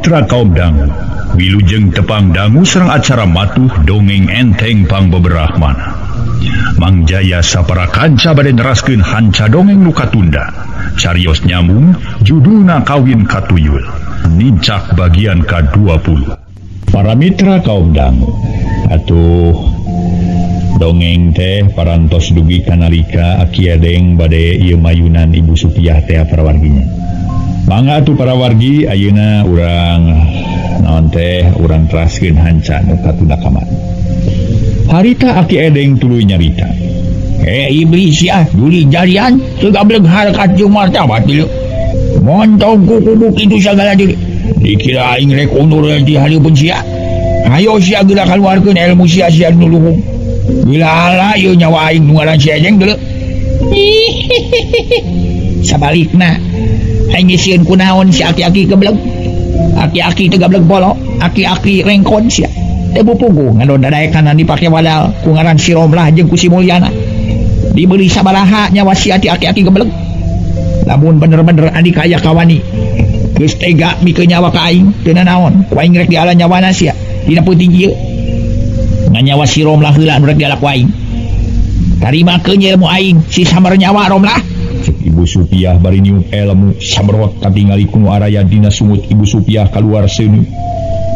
Mitra kaum dangu, wilujeng tepang dangu sareng acara matuh dongeng enteng pangbeberahmana. Mang Jaya sapara kanca bade neraskeun hanca dongeng nu katunda. Carios nyambung judulna Kawin Katuyul, nincak bagian ka-20. Para mitra kaum dangu, atuh dongeng teh parantos dugi kanalika Aki Edeng bade ieu mayunan Ibu Supiah teh parawarginya. Mangga atuh para wargi ayeuna urang naon teh urang teraskeun hanca nu katunda kamari. Harita Aki Edeng tuluy nyarita. Iblis ya, duli jarian teu gableng harkat jeung martabat dieu. Montong ku kudu kitu sagala diri. Dikira aing rek undur di hareupeun sia. Hayo sia geura kaluarkeun ilmu sia sia nu luhung. Bila ala ieu nyawa aing nu ngaran si Ejeng deuleu. Sabalikna aing sieun kunaon si aki-aki gebleg. Aki-aki teu gableg polo, aki-aki rengkon sia. Teu puguh ngadon dadaekan dipake wadal ku ngaran si Romlah jeung ku si Mulyana. Dibeli sabaraha nyawa si aki-aki gebleg. Lamun bener-bener andika aya kawani geus tega mikeun nyawa ka aing teu nanaon, ku aing rek diala nyawana sia dina peuting ieu. Ngan nyawa si Romlah heula nu rek diala ku aing. Tarimakeun ilmu aing si samar nyawa Romlah. Ibu Supiah bari niup ilmu sabrot katingali ku nu araya dina sungut Ibu Supiah kaluar seuneu.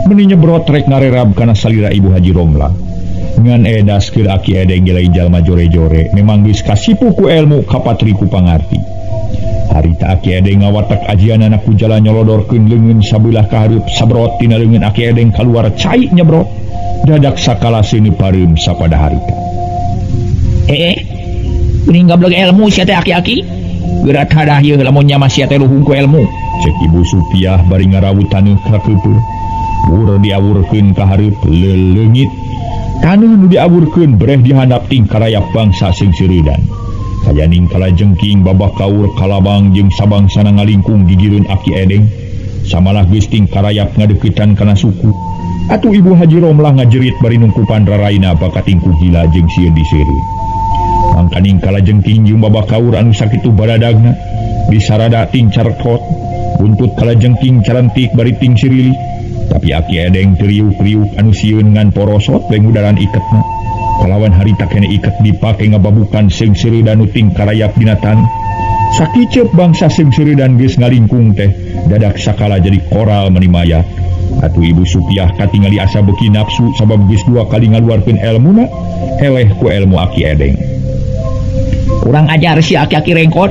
Meuni nyebrot rek ngarerab kana salira Ibu Haji Romlah. Ngan edas keur Aki Edeng ge lain jalma jore-jore, memang geus kasipu ku ilmu kapatri ku pangarti. Harita Aki Edeng ngawatek ajianana ku jalan nyolodorkeun leungeun sabelah ka hareup sabrot tina leungeun Aki Edeng kaluar cai nyebrot. Dadak sakala seuneu pareum sapada harita. Mending gableg ilmu sia teh aki-aki. Geura tadah ieu lamun nya sia teh luhung ku ilmu. Cek Ibu Supiah bari ngarawut taneuh ka keupeuh. Bur diawurkeun ka hareup leleungit. Taneuh nu diawurkeun breh dihandap ting karayap bangsa seungseureudan. Kajaning kalajengking babah kaur kalabang jeung sabangsana ngalingkung gigireun Aki Edeng. Samalah geus ting karayap ngadeuketan kana suku. Atuh Ibu Haji Romlah ngajerit bari nungkupan raraina bakatingku gila jeung sieun diseureuh. Mangkaning kalajengking jeung babah kaur anu sakitu baradagna disarada ting carkot buntut kalajengking carantik bari ting sirili. Tapi Aki Edeng teu riuk-riuk anu sieun ngan porosot we ngudaran iketna. Kalawan harita kene iket dipake ngababukan seungseureudan nu ting karayap dina taneuh. Sakiceup bangsa seungseureudan geus ngalingkung teh dadak sakala jadi koral meni mayat. Atuh Ibu Supiah katingali asa beuki nafsu sabab geus dua kali ngaluarkeun elmuna eleh ku elmu Aki Edeng. Urang ajar si aki-aki rengkot.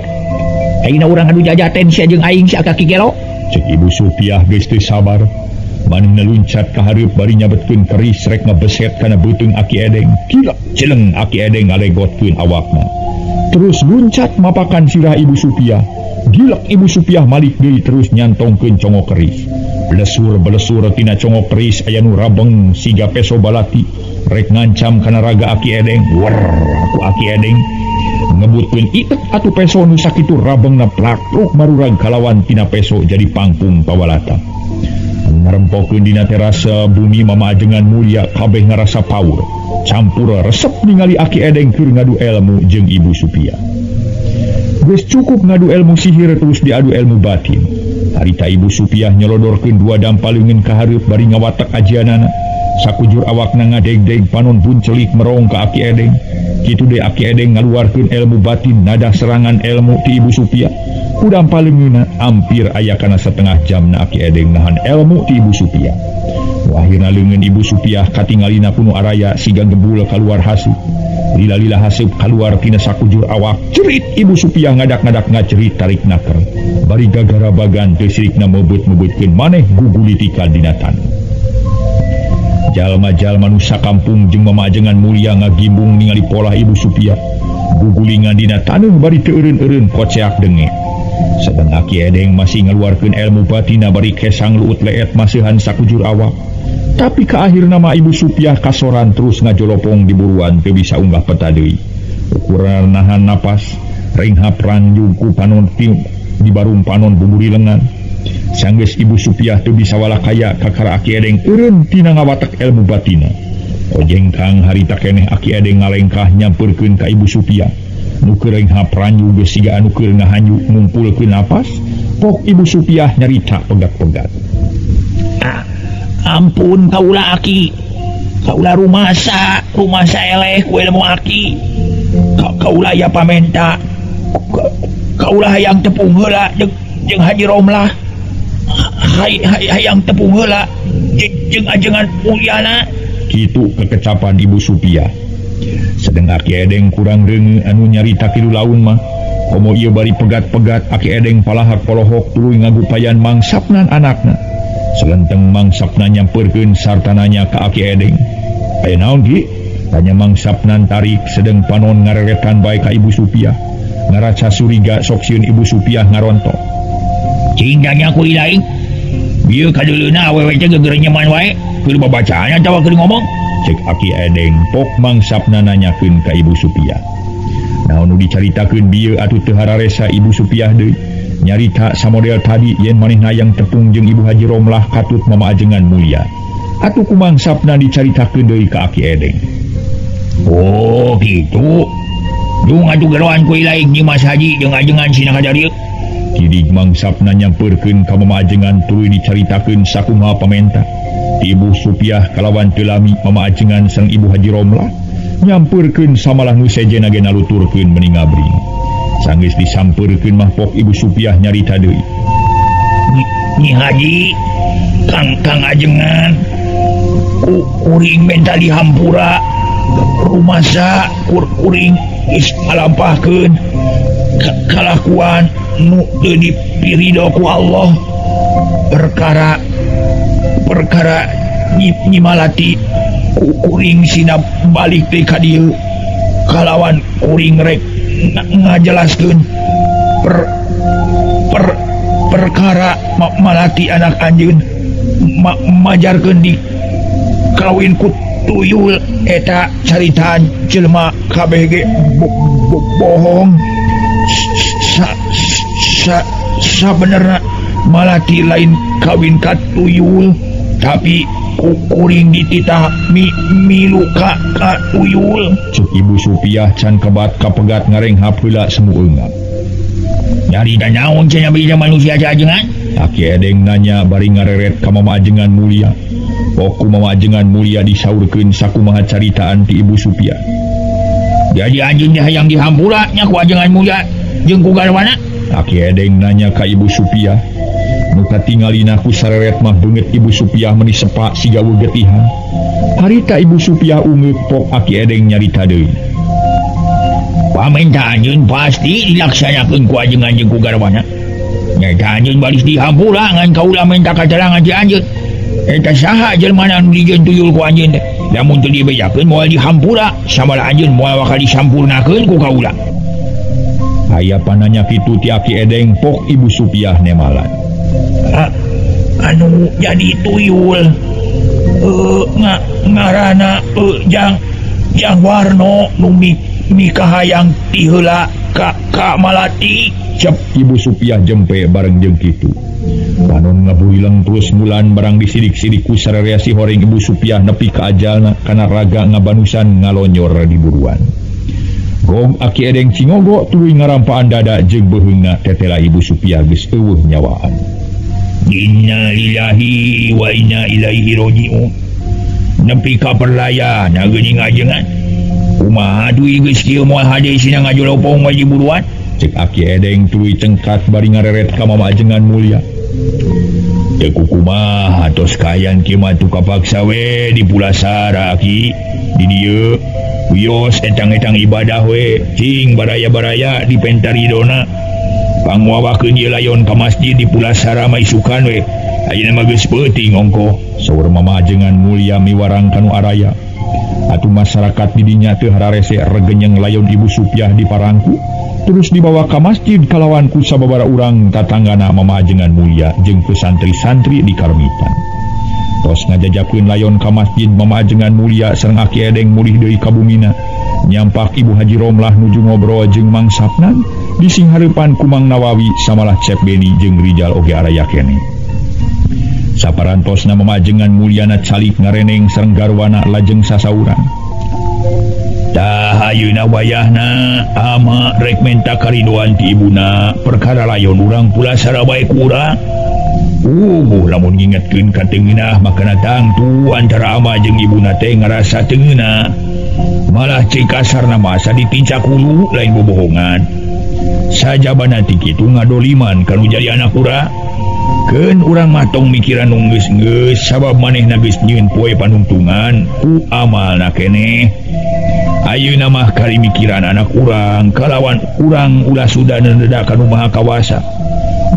Ayeuna urang adu jajaten sia jeung aing si aki-aki gelo. Cek Ibu Supiah geus teu sabar. Manehna luncat ka hareup bari nyabetkeun keris rek ngabeset kana beuteung Aki Edeng. Gila jeleng Aki Edeng ngalegotkeun awakna. Terus luncat mapakan sirah Ibu Supiah. Gilak Ibu Supiah malik deui terus nyantongkeun congok keris. Belesur-belesur tina congok keris aya nu rabeng siga peso balati rek ngancam kana raga Aki Edeng. Wer aku Aki Edeng ngebutkeun iket atuh peso nu sakitu rabengna plakruk marurag kalawan tina peso jadi pangpung pawalata. Ngarempokeun dina terasa bumi mama ajengan mulia kabeh ngarasa power. Campur resep ningali Aki Edeng keur ngadu ilmu jeung Ibu Supiah. Geus cukup ngadu ilmu sihir terus diadu ilmu batin. Harita Ibu Supiah nyolodorkeun dua dampal leungeun ka hareup bari ngawatek ajianana. Sakujur awakna ngadeg-deg panon buncelik merong ka Aki Edeng. Kitu deui Aki Edeng ngaluarkeun ilmu batin nada serangan ilmu ti Ibu Supiah. Ku dampal leungeunna ampir aya kana setengah jamna Aki Edeng nahan ilmu ti Ibu Supiah. Akhirna leungeun Ibu Supiah katingalina ku nu araya siga gebul kaluar haseup. Lila-lila haseup kaluar tina sakujur awak. Cerit Ibu Supiah ngadak-ngadak ngacerit tarik naker. Bari gagarabagan teu sirikna mebeut-mebeutkeun maneh gugulitikan dina taneuh. Jalma-jalma nu sakampung jeung mama ajengan mulia ngagimbung ningali polah Ibu Supiah. Gugulingan dina taneuh bari teu eureun-eureun koceak denge. Sedang Aki Edeng masih ngaluarkeun ilmu batina bari kesang luut leet masihan sakujur awak. Tapi ka akhirna mah Ibu Supiah kasoran terus ngajolopong di buruan teu bisa unggah peta deui. Ukuran nahan napas, ringhap ranjung ku panon di barung panon buburi lengan. Sanggeus Ibu Supiah teu bisa walakaya kakara Aki Edeng eureun tina ngawatek ilmu batina. Kojengkang harita keneh Aki Edeng ngalengkah nyampeurkeun ka Ibu Supiah. Nu keur ringhap ranju geus siga anu keur ngahanyu ngumpulkeun napas, pok Ibu Supiah nyarita pegat-pegat. Ampun kaula aki. Kaula rumasa, rumasa eleh ku ilmu aki. Kaula ya pamenta. Kaula hayang tepung heula jeung Haji Romlah. Hayang tepung heula jeung ajengan mulyana. Kitu kekecapan Ibu Supiah. Sedeng Aki Edeng kurang reungeun anu nyarita kitu laun mah. Komo ieu bari pegat-pegat Aki Edeng palahak polohok tuluy ngagupayan Mang Sapnan anakna. Selenteng Mang Sapnan nyamperkeun sarta nanya ka Aki Edeng. Aya naon Ki? Tanya Mang Sapnan tarik sedeng panon ngareretan bae ka Ibu Supiah. Ngaraca suriga sok sieun Ibu Supiah ngarontok. Cing tanya ku ilaing. Bieu kadeuleuna awewe teh gegerenyeman wae, keur babacaan atawa keur ngomong. Cek Aki Edeng pok Mang Sapnan nanyakeun ka Ibu Supiah. Naon nu dicaritakeun bieu atuh teu hararesa Ibu Supiah deui. Nyarita samodel tadi yen manehna hayang tepung jeung Ibu Haji Romlah katut mama ajengan mulia. Atuh ku Mang Sapnan dicaritakeun deui ka Aki Edeng. Oh gitu. Dung atuh geroan ku ilaing Nyi Mas Haji jeung ajengan sina kadarieu. Kidig Mang Sapnan nyamperkeun ka mama ajengan tuluy dicaritakeun sakumaha pamenta. Ibu Supiah kalawan teu lami mama ajengan sareng Ibu Haji Romlah nyamperkeun samalah nu sejenna ge naluturkeun meuni ngabring. Sanggeus disampeurkeun mah pok Ibu Supiah nyarita deui. Nyi Haji, Kang ajengan kuring menta dihampura rumasa kuring geus ngalampahkeun kalakuan nu teu dipirido ku Allah. Perkara Nyi Malati kuring sina balik deui ka dieu kalawan kuring rek ngajelaskeun perkara Malati anak anjeun majarkeun di kawin ku tuyul eta caritaan jelema kabeh ge bohong. Sabenerna Malati lain kawin ka tuyul tapi kuring dititah milu ka tuyul. Cek Ibu Supiah can kebat kapegat ngarenghap heula semu eungap. Nyarita naon cenah bisa manusia ajengan? Aki Edeng nanya bari ngareret ka mama ajengan mulia. Pok ku mama ajengan mulia disaurkeun sakumaha caritaan ti Ibu Supiah. Jadi anjeun hayang dihampura nya ku ajengan mulia jeung ku garwana? Aki Edeng nanya ka Ibu Supiah. Nu katingalina ku sareret mah beungeut Ibu Supiah meuni sepak siga getihan. Harita Ibu Supiah ungeuk pok Aki Edeng nyarita deui. Pamenta anjeun pasti dilaksanakeun ku ajengan jeung ku garwana. Nyaeta anjeun baris dihampura ngan kaula menta katerangan ti anjeun. Eta saha jelema anu dijieun tuyul ku anjeun teh? Lamun teu dibejakeun moal dihampura, samalah anjeun moal bakal disampurnakeun ku kaula. Aya pananya kitu ti Aki Edeng pok Ibu Supiah nemalan. Anu jadi tuyul ngarana jang Warno nu mikahayang ti heula ka Malati. Cep Ibu Supiah jempe bareng jeung kitu. Panon ngabuileng terus mulan barang disidik-sidik ku sararea si horeng Ibu Supiah nepi ka ajalna kana raga ngabanusan ngalonyor di buruan. Gong Aki Edeng cingogo tuluy ngarampaan dada jeung beuheungna tetela Ibu Supiah geus eueuh nyawaan. Inna lillahi wa inna ilaihi raji'un. Nepi ka perlayana geuning ajengan. Kumaha duit geus kieu moal hade sina ngajolopong wae di buruan? Cek Aki Edeng tuluy cengkat bari ngareret ka mama ajengan mulia. Teu kumaha tos kayan kieu mah tu kapaksa we di Pulasara Aki. Di dieu wios etang-etang ibadah we cing baraya-baraya di pentaridona. Pangwawakeun ieu layon ka masjid di Pulasara mah isukan we. Ayeuna mah geus peuting ongkoh. Saur mama ajengan mulia miwarang kanu araya. Atuh masyarakat di dinya teu hararese regenyeng layon Ibu Supiah di parangku. Terus dibawa ka masjid kalawan ku sababara urang tatanggana mama ajengan mulia jeung ku santri-santri di Karmitan. Tos ngajajakeun layon ka masjid mama ajengan mulia sareng Aki Edeng mulih deui ka bumina. Nyampak Ibu Haji Romlah nuju ngobrol jeung Mang Sapnan di singhareupan ku Mang Nawawi samalah Cep Beni jeung Rijal oge araya keneh. Saparantosna mama ajengan mulyana calik ngareneng sareng garwana lajeng sasauran. Tah ayeuna wayahna ama rek menta karidoan ti ibuna perkara layon urang Pulasara bae ku urang. Lamun ngingetkeun ka teu ngeunah makana tangtu antara ama jeung ibuna teh ngarasa teu ngeunah. Malah cek kasarna mah asa ditincak hulu lain bobohongan. Sajabana ti kitu ngadoliman kanu jadi anak urang. Keun urang mah tong mikiran nu geus-geus sabab manehna geus nyieun poe panungtungan ku amalna keneh. Ayeuna mah kari mikiran anak urang kalawan urang ulah sudah nenedak kanu Maha Kawasa.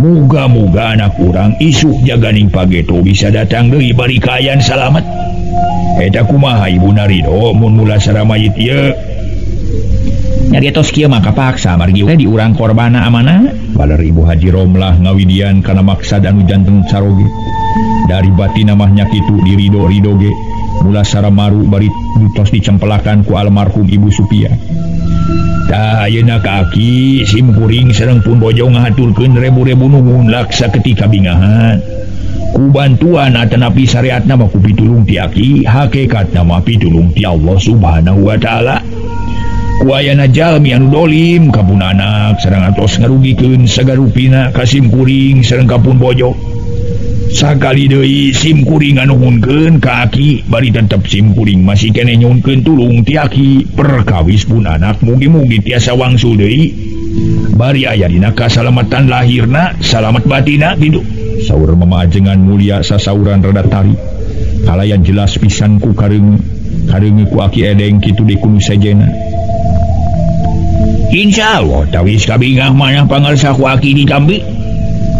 Muga-muga anak urang isuk jaganing pageto bisa datang deui bari kaayaan salamet. Eta kumaha ibuna ridho mun mulasara mayit ieu? Nyaritos kieu mah kapaksa margi teh di urang korbana amanah. Baler Ibu Haji Romlah ngawidian kana maksad anu janten caroge. Dari batina mah nya kitu dirido-rido ge. Mulasara maru bari tos dicempelakan ku almarhum Ibu Supia. Tah ayeuna ka aki sim kuring sareng pun bojo ngahaturkeun rebu-rebu nuhun laksa ketika bingahan. Ku bantuan atanapi syariatna mah ku pitulung ti aki, hakikatna mah pitulung ti Allah Subhanahu wa taala. Ku ayana jalmi anu dolim ka pun anak sareng atos ngarugikeun sagarupina ka sim kuring sareng ka pun bojo. Sakali deui sim kuring nganuhunkeun ka aki bari tetep sim kuring masih keneh nyuhunkeun tulung ti aki perkawis pun anak mugi-mugi tiasa wangsul deui bari aya dina kasalamatan lahirna salamet batina kitu. Saur Mama Ajengan Mulia sasauran rada tarik kalayan jelas pisan ku kareunge ku aki edeng kitu deui kudu sejena. Insyaallah tawis kabingah manah pangarsa ku aki ditambi.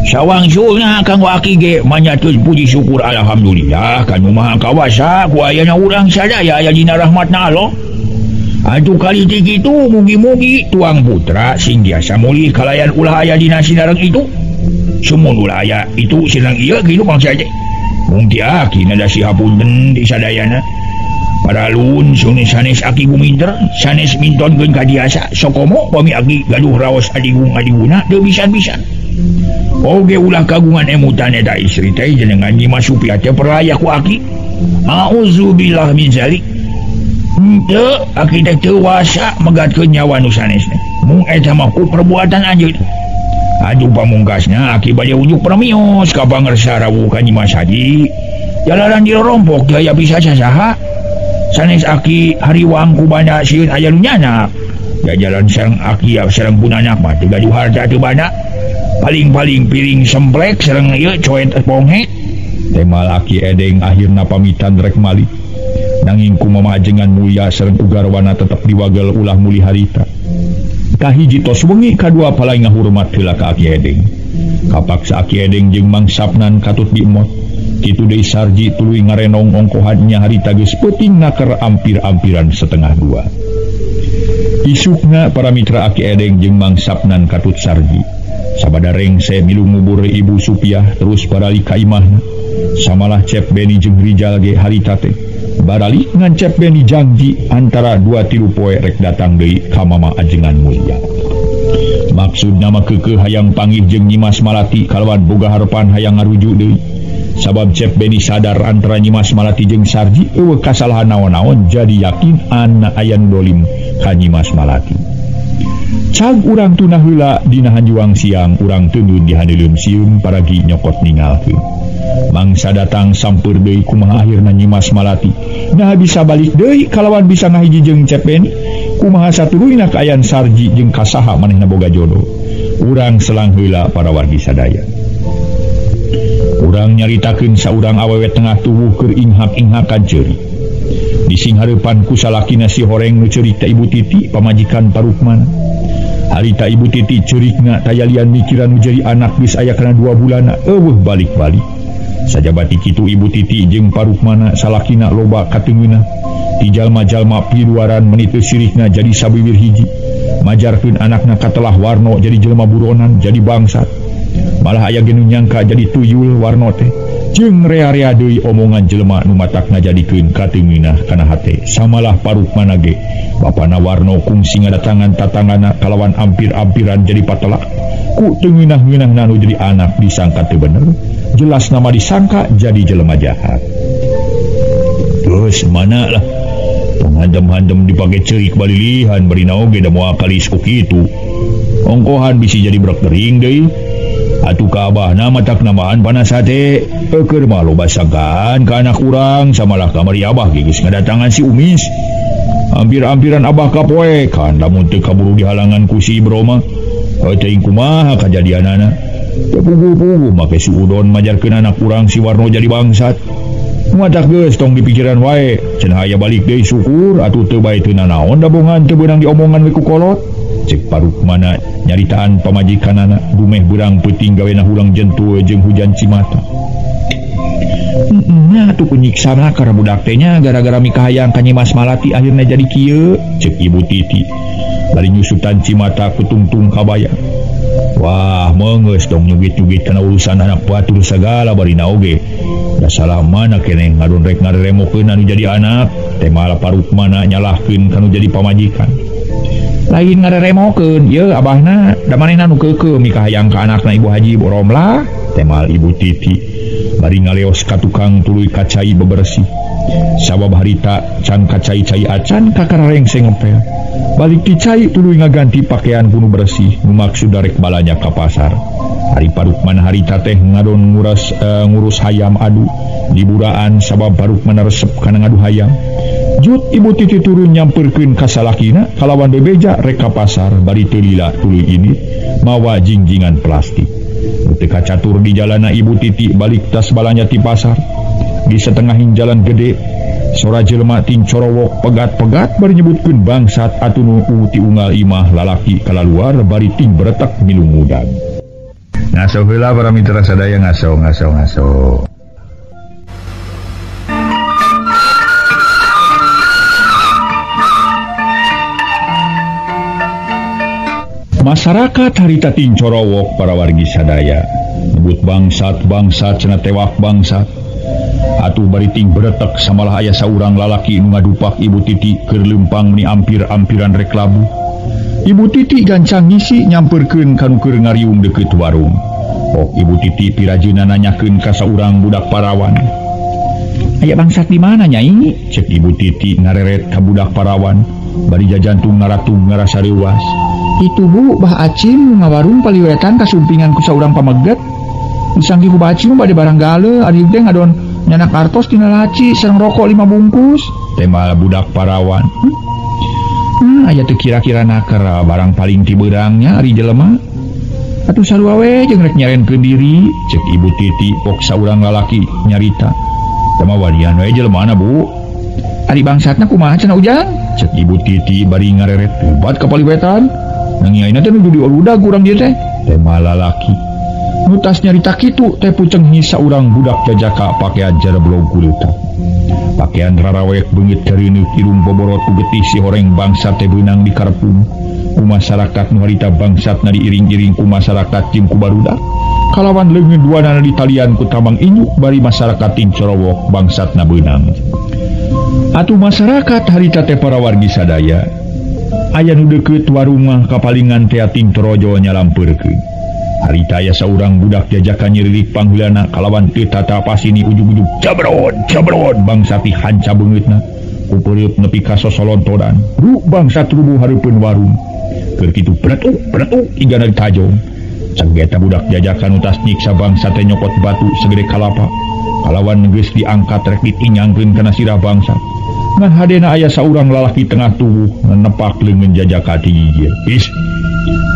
Sawangsulna kanggo aki ge manyatus puji syukur alhamdulillah kanu Maha Kawasa ku ayana urang sadaya aya dina rahmatna Allah. Atuh kali ti kitu mugi-mugi tuang putra sing biasa mulih kalayan ulah aya dina sinareng itu. Sumun ulah aya itu sinareng ieu kitu bangsa teh. Mung ti aki nada sihapunten di sadayana. Paralun sunis sanes aki guminter sanes mintonkeun ka diasa sokomo pami aki gaduh raos adigung-adiguna teu bisan-bisan. Oge ulah kagungan emutan eta istri teh jenengan Nyi Mas Supia teh peraya ku aki. Auzubillah min zalik. Henteu aki teh teu wasa megatkeun nyawa nu sanesna. Mung eta mah ku perbuatan anjeun. Aduh pamungkasna aki bade unjuk permios ka pangersa rawuh ka Nyi Mas Haji. Jalaran dirorompok teu aya bisa sasaha. Sanes aki hariwang ku banda sieun aya nu nyanak. Jajalan sareng aki sareng pun anak mah teu gaduh harta teu banda. Paling-paling piring semplek sareng ieu coet ponghek. Temal aki edeng akhirna pamitan rek malik. Nanging ku Mama Ajengan Mulia sareng ku garwana tetep diwagel ulah mulih harita. Kahiji tos wengi kadua palai ngahurmat heula ka aki edeng. Kapaksa aki edeng jeung Mang Sapnan katut diemot. Kitu deui Sarji tuluy ngarenong ongkohannya harita geus peuting naker ampir-ampiran 1:30. Isukna para mitra aki edeng jeung Mang Sapnan katut Sarji. Sabada rengse milu ngubur Ibu Supiah terus baralik ka imahna. Samalah Cep Beni jeung Rijal ge harita teh. Baralik ngan Cep Beni janji antara 2-3 poe rek datang deui ka Mama Ajengan Mulia. Maksudna mah keukeuh hayang panggih jeung Nyi Mas Malati kalawan boga harepan hayang ngarujuk deui. Sabab Cep Beni sadar antara Nyi Mas Malati jeung Sarji eueuh kasalahan naon-naon jadi yakin anak aya nu dolim ka Nyi Mas Malati. Cag urang tunah heula dina hanjuang siang urang tundun di handeuleum sieun paragi nyokot ningalkeun. Mangsa datang sampeur deui kumaha akhirna Nyi Mas Malati. Nah bisa balik deui kalawan bisa ngahiji jeung Cep Beni. Kumaha satuluyna kaayaan Sarji jeung kasaha manehna boga jodoh. Urang selang heula para wargi sadaya. Urang nyaritakeun saurang awewe tengah tuwuh keur inghak-inghakan ceurik. Di singhareupan ku salakina si horeng nu ceurik ta Ibu Titi pamajikan Parukman. Harita Ibu Titi ceurikna tayalian mikiran nu jadi anak geus aya kana 2 bulanna eueuh balik-balik. Sajabati kitu Ibu Titi jeung Parukmana salakina loba kateungeunah. Ti jalma-jalma piluaran meni teu sirikna jadi sabiwir hiji. Majarkeun anakna katelah warno jadi jelema buronan jadi bangsat. Malah aya ge nu nyangka jadi tuyul warno teh. Jeung rea-rea deui omongan jelema nu matak ngajadikeun kateungeunah kana hate. Samalah Parukmana ge. Bapana Warno kungsi ngadatangan tatangana kalawan ampir-ampiran jadi patelak. Ku teungeunah-ngeunahna nu jadi anak disangka teu bener. Jelas nama disangka jadi jelema jahat. Terus mana lah panghandem-handem dipake ceurik balilihan bari naoge da moal kalis ku kitu. Ongkohan bisi jadi brek gering deui. Atuh ka abahna matak nambahan panas hate. Keur mah loba sangkaan ka anak urang samalah kamari abah ge geus ngadatangan si Umis. Hampir-hampiran abah kapoekan lamun teu kaburu dihalangan ku si Ibro mah. Teuing kumaha kajadianana. Teu puguh-puguh make suudon majarkeun anak urang si Warno jadi bangsat. Matak geus tong dipikiran wae, cenah aya balik deui syukur atuh teu bae teu nanaon dabongan teu beunang diomongan we ku kolot. Cek Parukmana nyaritaan pamajikanana dumeh beurang peuting gawena hulang jentul jeung hujan cimata. Nah atuh kunyiksana karena budak teh nya gara-gara mikahayang ka Nyimas Malati akhirna jadi kieu, cek Ibu Titi. Bari nyusutan cimata kutungtung kabaya. Wah, meungeus dong nyugit-nyugit kana urusan anak batur sagala barina oge. Da salah mana keneh ngadon rek ngareremokeun anu jadi anak, teh malah Parukmana nyalahkeun kanu jadi pamajikan. Lain ngareremokeun, yeuh abahna, da manehna nu keukeuh mikahayang ka anakna Ibu Haji Ibu Romlah, teh mal Ibu Titi. Bari ngaleos ka tukang tuluy kacai bebersih. Sabab harita can kacai-cai acan kakara rengseng ngepel. Balik ti cai tuluy ngaganti pakaian kuno bersih, nu maksud darek balanya ka pasar. Ari Parukman harita teh ngadon ngurus hayam adu liburaan sabab Parukman resep kana ngadu hayam. Jut Ibu Titi turun nyamperkeun ka salakina kalawan bebeja rek ka pasar bari teu lila tuluy ini mawa jingjingan plastik. Nu teu kacatur di jalana Ibu Titi balik tas balanya ti pasar. Di setengahin jalan gede sora jelema ting corowok pegat-pegat bari nyebutkeun bangsat atuh nu ti unggal imah lalaki kalaluar bari ting beretak milu ngudag. Ngaso heula para mitra sadaya ngaso ngaso ngaso. Masyarakat harita ting corowok para wargi sadaya nyebut bangsat bangsat cenah tewak bangsat. Atuh bari ting beretek samalah aya saurang lalaki nu ngadupak Ibu Titi keur leumpang meni ampir-ampiran rek labuh. Ibu Titi gancang ngisi nyamperkeun ka nu keur ngariung deukeut warung. Ok Ibu Titi pirajeuna nanyakeun ka saurang budak parawan. Aya bangsat di mana nyai? Cek Ibu Titi ngareret ka budak parawan bari jajantung ngaratung ngarasa reuwas. Itu Bu, Bah Acim ngawarung paliwetan kasumpingan ku saurang pameget. Disangki ku Bah Acim bade barang gale, ari teh ngadon nyanak artos tina laci sareng rokok 5 bungkus. Tema budak parawan. Aya teu kira-kira naker barang paling ti beurangnya ari jelema. Atuh sarua we jeung rek nyarenkeun diri, cek Ibu Titi pok saurang lalaki nyarita. Tema walian we jelemana Bu. Ari bangsatna kumaha cenah Ujang? Cek Ibu Titi bari ngareret ubat ka paliwetan. Nang ayeuna teh nuju dioludag urang dieu teh. Tema lalaki. Nu tas nyarita kitu teh puceng saurang budak jajaka pakaian jareblog kuleutak. Pakaian rarawek beungit kareuneuh irung boborot ku getih si horeng bangsat teh beunang di karepung. Ku masyarakat nu harita bangsatna diiring-iring ku masyarakat jeung ku barudak. Kalawan leungeun duanana ditalian ku tambang induk bari masyarakat ting corowok bangsatna beunang. Atuh masyarakat harita teh para wargi sadaya. Aya nu deukeut warung mah kapalingan teh ting torojo nyalampeurkeun. Harita aya saurang budak jajakan nyirilik pangheulana kalawan teu tata pasini ujug-ujug jabrod jabrod bangsat hanca beungeutna ku peureub nepi ka sosolontodan. Ru bangsat rubuh hareupeun warung. Keur kitu bretuk bretuk igana ditajong. Sageta budak jajakan utas nyiksa bangsat teh nyokot batu segede kalapa. Kalawan geus diangkat rek ditingangkeun kana sirah bangsat. Ngan hadena aya saurang lalaki tengah tubuh nenepak leungeun jajaka ti gigir. Is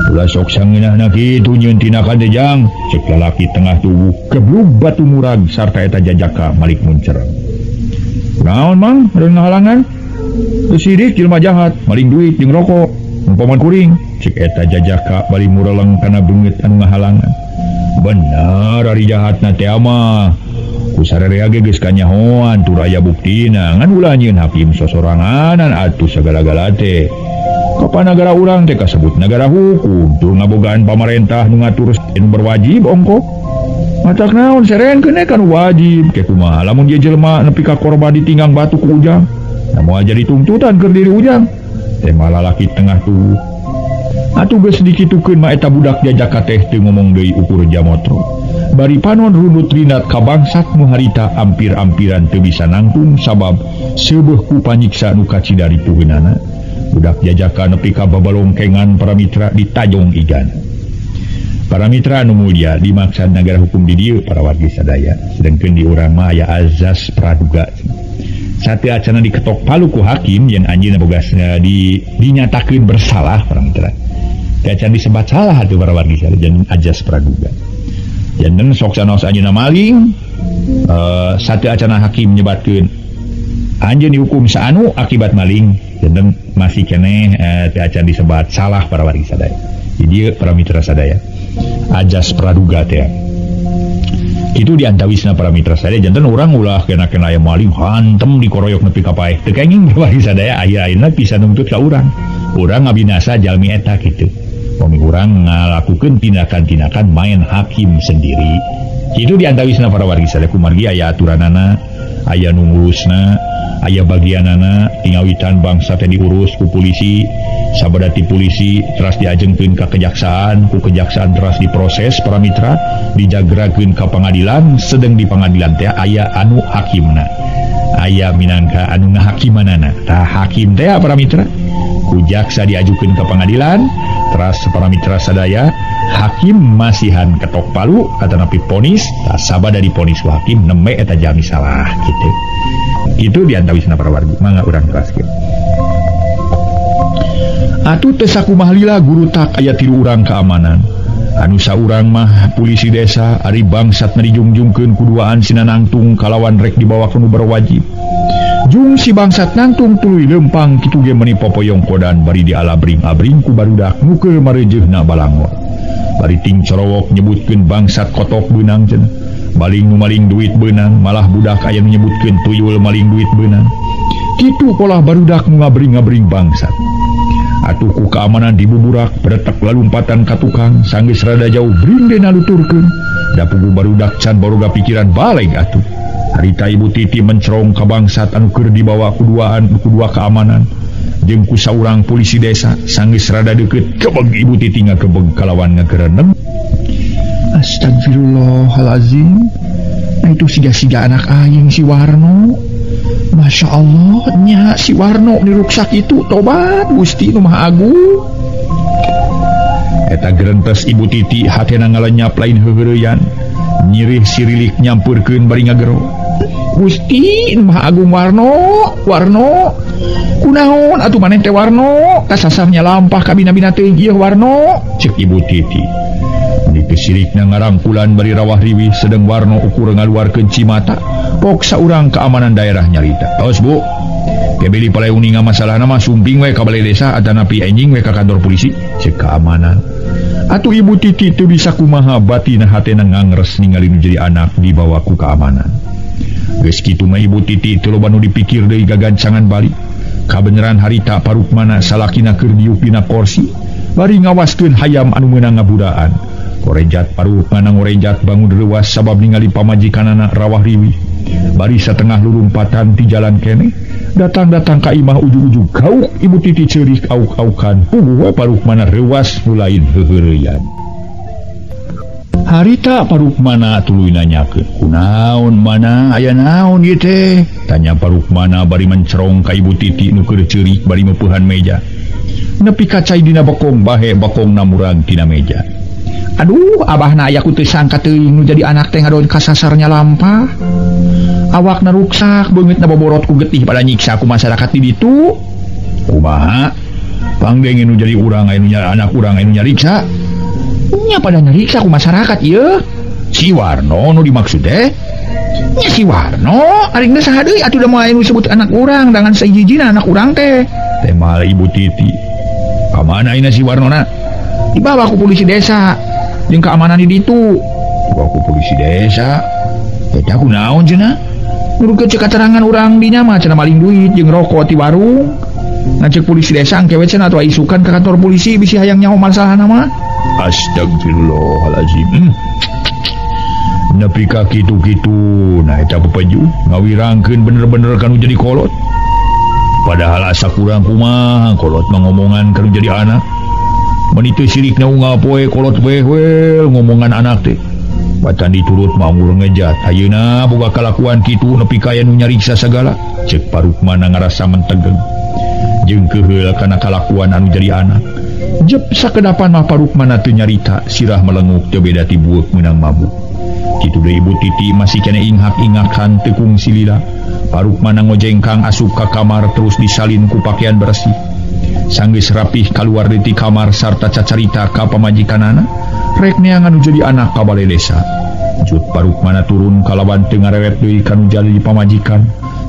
ulah sok sangeunahna kitu nyieun tinakan teh Jang, cek lalaki tengah tubuh geblug batu murag sarta eta jajaka malik muncer. Naon Mang, ada ngahalangan? Teu sirik jelema jahat, maling duit jeung rokok, umpaman kuring, cek eta jajaka bari mureleng kana beungeut anu ngahalangan. Bener ari jahatna teh mah. Ku sararea ge geus kanyahoan tur aya buktina ngan ulah nyieun hakim sosoranganan atuh sagala-gala teh. Kapan nagara urang teh kasebut nagara hukum tur ngabogaan pamarentah nu ngatur anu berwajib ongko. Matak naon serenkeun kan wajib ke kumaha lamun ieu jelema nepi ka korban ditinggang batu ku Ujang. Na moal jadi tuntutan keur diri Ujang. Teh malalaki tengah tubuh. Atuh geus dikitukeun mah eta budak jajaka teh teu ngomong deui ukur jamotro. Bari panon runut rinat ka bangsat nu harita ampir-ampiran teu bisa nangtung sabab seubeuh ku panyiksa nu kacida ripuheunana. Budak jajaka nepi ka babalongkengan para mitra ditajong igan. Para mitra anu mulia dimaksud negara hukum di dieu para wargi sadaya sedengkeun di urang mah aya azas praduga. Sate acana diketok palu ku hakim yen anjeunna bogasna dinyatakeun bersalah para mitra. Teu acan disebat salah atuh para wargi sadaya janten azas praduga. Janten sok sanaos anjeunna maling sate acana hakim nyebatkeun anjeun dihukum saanu akibat maling janten masih keneh teu acan disebat salah para wargi sadaya. Di dieu para mitra sadaya ajas praduga teh. Itu diantawisna para mitra sadaya janten urang ulah kena-kena aya maling hantem dikoroyok nepi ka paeh. Teu kenging para wargi sadaya aya-ayeuna bisa nuntut ka urang. Urang ngabinasa jalmi eta kitu. Pami urang ngalakukeun tindakan-tindakan main hakim sendiri. Itu diantawisna para wargi sadaya kumargi aya aturanana, aya nu ngurusna, aya bagianana, tingawitan bangsa teh diurus ku polisi, sabada ti polisi teras diajengkeun ka kejaksaan, ku kejaksaan teras diproses para mitra, dijagrakeun ka pangadilan, sedeng di pangadilan teh aya anu hakimna. Aya minangka anu ngahakimanana. Tah hakim teh para mitra, ku jaksa diajukeun ka pangadilan, teras para mitra sadaya hakim masihan ketok palu atanapi ponis, tah sabada diponis ku hakim nembe eta jalmi salah kitu. Itu diantawisna para wargi, mangga urang teraskeun. Atuh teu sakumaha lila guru tak aya tilu urang keamanan. Anu saurang mah polisi desa ari bangsat dijungjungkeun kuduaan sinanangtung kalawan rek dibawa ka nu berwajib. Jung si bangsat nangtung tuluy lempang kitu ge meuni popoyong kodan bari dialabring-abring ku barudak nu keur mareujeuhna balangor. Bari ting corowok nyebutkeun bangsat kotok beunang cenah. Maling nu maling duit beunang, malah budak aya nu nyebutkeun tuyul maling duit beunang. Kitu polah barudak nu ngabring-ngabring bangsat. Atuh ku keamanan dibuburak beretek lalumpatan ka tukang sanggeus rada jauh bring deuna nuturkeun. Da pugu barudak can baroga pikiran baleg atuh. Harita Ibu Titi mencerong ka bangsat anu keur dibawa kuduaan ku dua keamanan jeung ku saurang polisi desa sanggeus rada deukeut kebeg Ibu Titi ngakebeg kalawan ngagerenem. Astagfirullahalazim. Nah itu siga-siga anak aing si Warno. Masya Allah nya si Warno diruksak itu tobat Gusti nu Maha Agung. Eta gerentes Ibu Titi hatena ngalenyap lain heuheureyan. Nyirih sirilik nyampurkeun bari ngagero. Gusti nu Maha Agung Warno, Warno. Kunaon atuh maneh teh Warno? Kasasarnya lampah ka bina-bina teuing ieu Warno, cek Ibu Titi. Dikesirikna ngarangkulan bari rawah riwih sedeng Warno ukur ngaluarkeun cimata. Pok saurang keamanan daerah nyarita. Tos Bu, kebeli palai uninga masalahna mah sumping we ka balai desa atanapi enjing we ka kantor polisi, cek keamanan. Atuh Ibu Titi teu bisa kumaha batina hatena ngangres ningali nu jadi anak dibawa ku keamanan. Geus kitu mah Ibu Titi teu loba nu dipikir deui gagancangan balik. Kabeneran harita parukmana salakina keur diuk dina korsi bari ngawaskeun hayam anu meunang ngaburaan. Korejat parukmana ngorejat bangun reuwas sabab ningali pamajikanana rawah riwih. Bari satengah lurumpatan ti jalan keneh datang-datang ka imah ujug-ujug gauk Ibu Titi ceurik auk-aukan puguh we parukmana reuwas nu lain heuheureyan. Harita parukmana tuluy nanyakeun, "Kunaon mana aya naon ieu teh?" Tanya parukmana bari mencerong ka Ibu Titi nu keur ceurik bari meupehan meja. Nepi ka cai dina bokong bahe bokongna murag tina meja. Aduh, abahna aya ku teu sangka teuing nu jadi anak teh ngadon kasasarnya lampah. Awakna ruksak, beungeutna boborot ku getih pada nyiksa ku masyarakat di ditu. Kumaha? Pangdenge nu jadi urang aya nu anak urang aya nu nyariksa. Nya pada nyariksa ku masyarakat ieu. Si Warno nu dimaksud teh? Nya si Warno, ari geus saha deui atuh da moal aya nu disebut anak urang dangan sahiji-hijina anak urang teh. Teh mah Ibu Titi. Ka mana ayeuna si Warnona? Dibawa ku polisi desa jeung keamanan di ditu. Dibawa ku polisi desa. Eta kunaon cenah? Nurutkeun cek katerangan urang dinya mah cenah maling duit jeung rokok ti warung. Ngacek polisi desa engke we cenah atuh isukan ka kantor polisi bisi hayang nyaho masalahna mah. Astagfirullahalazim. Nepi ka kitu-kitu nah eta pepeju ngawirangkeun bener-bener kanu jadi kolot. Padahal asa kurang kumaha kolot mah ngomongan kanu jadi anak. Meuni teu sirikna unggal poe kolot we ngomongan anak teh. Batan diturut mah unggul ngejat. Ayeuna boga kalakuan kitu nepi ka aya nu nyariksa sagala. Cek parukmana ngarasa mentegeng. Jeung keuheul kana kalakuan anu jadi anak. Jep sakedapan mah Parukmana teu nyarita sirah melenguk teu beda ti bueuk meunang mabuk. Kitu deui Ibu Titi masih keneh inghak-inghakan teu kungsi lila. Parukmana ngojengkang asup ka kamar terus disalin ku pakaian bersih. Sanggeus rapih kaluar ti kamar sarta cacarita ka pamajikanana rek neangan nu jadi anak ka bale desa. Jut Parukmana turun kalawan teu ngarewet deui ka nu jadi pamajikan.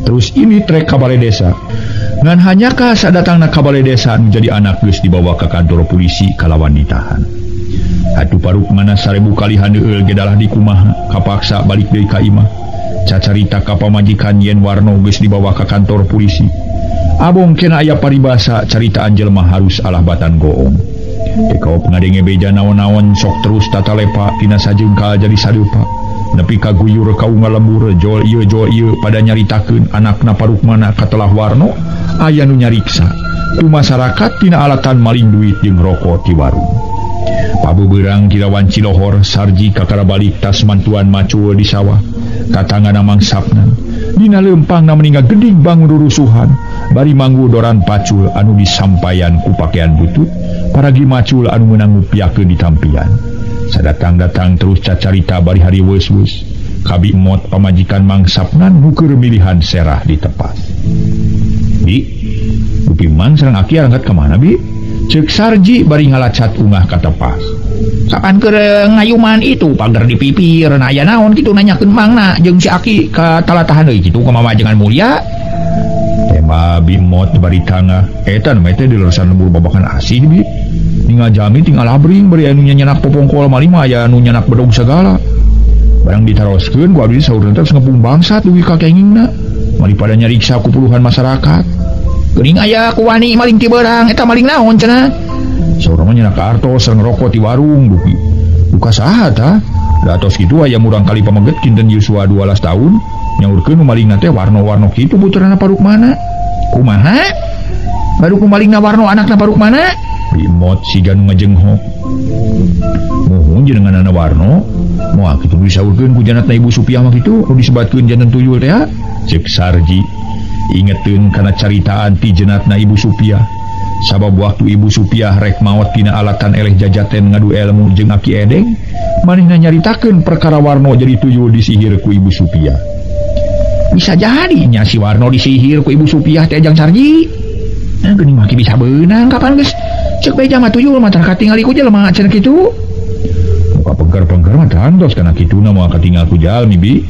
Terus ini trek ka bale desa. Ngan hanyakah sadatangna ka bale desa nu jadi anak geus dibawa ka kantor polisi kalawan ditahan. Atuh Parukmana 1000 kali handeueul ge dalah dikumaha kapaksa balik deui ka imah. Cacarita ka pamajikan yen Warno geus dibawa ka kantor polisi. Abong kena aya paribasa caritaan jelema harus alah batan goong. Teu kaop ngadenge beja naon-naon sok terus tatalepa tina sajengkal jadi sadeupa. Nepi ka guyur ka unggal lembur jol ieu pada nyaritakeun anakna Parukmana katelah Warno aya nu nyariksa ku masyarakat tina alatan maling duit jeung rokok ti warung. Pabeberang kilawan Cilohor Sarji kakara balik tas mantuan macul di sawah tatangana mangsapna. Dina leumpangna meninggal geding bangun rurusuhan bari manggu doran pacul anu disampayan ku pakaian butut paragi macul anu meunang ngupiakeun di tampian. Sadatang-datang terus cacarita bari hari weus-weus kabi emot pamajikan mangsapnan nu keur milihan serah di tepas. Bi, dupi mang sareng aki angkat ka mana bi? Ceuk Sarji bari ngalacat ungah ka tepas. Kapan keur ngayuman itu pagar di pipir aya naon kitu nanyakeun mangna jeung si aki ka talatahan deui kitu ka mamajengan mulia. Tema bi mot bari tangah eta nu teh di leresan lembur babakan asih bi. Ningal jami tinggal abring bari anu nyanyak popongkol maling mah aya anu nyanak bedog sagala. Barang ditaroskeun ku abdi saurna teh ngepung bangsat dugi ka kengingna. Mari pada nyariksa ku puluhan masyarakat. Geuning aya ku wani maling ti beurang eta maling naon cenah? Saurna mah nyanak artos sareng rokok ti warung dugi. Duka saha tah? Da atos kitu aya murang kali pameget kinten yuswa 12 tahun nyaurkeun nu malingna teh warna-warna kitu puterana Parukmana. Kumaha? Baru ku malingna Warno anakna Parukmana? Bimot siga nu ngajenghok. Muhun jenenganana Warno moal kitu disaurkeun ku janatna Ibu Supiah mah kitu nu disebatkeun janten tuyul teh. Ceuk Sarji ingeteun kana caritaan ti jenatna Ibu Supiah. Sabab waktu Ibu Supiah rek maot tina alatan eleh jajaten ngadu ilmu jeung Aki Edeng, manehna nyaritakeun perkara Warno jadi tuyul disihir ku Ibu Supiah. Bisa jadi nya si Warno disihir ku Ibu Supiah teh jang Sarji. Nah geuning mah bisa beunang kapan geus ceuk beja mah tuyul mah tara katingali ku jelema cenah kitu. Muka pengker-pengker mah tantos kana kituna moal katingal ku jalmi bi.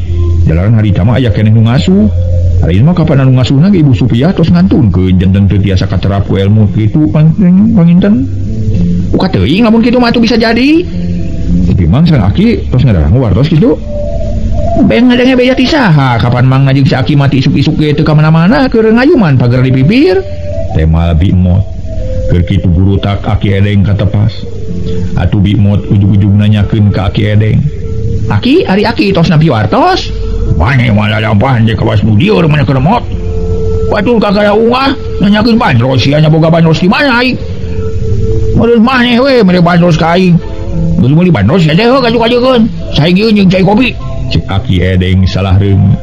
Jalaran harita mah aya keneh nu ngasuh. Hari ini mah kapan anu ngasuhna ge Ibu Supiah tos ngantunkeun janten teu tiasa katerap ku ilmu kitu panginten. Uka teuing lamun kitu mah atuh bisa jadi. Tapi mang sareng aki tos ngadarang wartos kitu. Beng ngadenge beja ti saha kapan mang jeung si aki mati isuk-isuk ge teu ka mana-mana keur ngayuman pager di pipir. Tema bi mot. Keur kitu gurutak Aki Edeng katepas. Atuh bi mot ujug-ujug nanyakeun ka Aki Edeng. Aki, ari aki tos nampi wartos? Mane malah lampahan je kawas nu dieu mana keur mot. Batur kagaya ungah nanyakeun bandros sia nya boga bandros di mana aing. Meureun maneh we mere bandros ka aing. Geus meuli bandros sia teh kaju-kajukeun. Saing ieu jeung cai kopi. Cek Aki Edeng salah reung.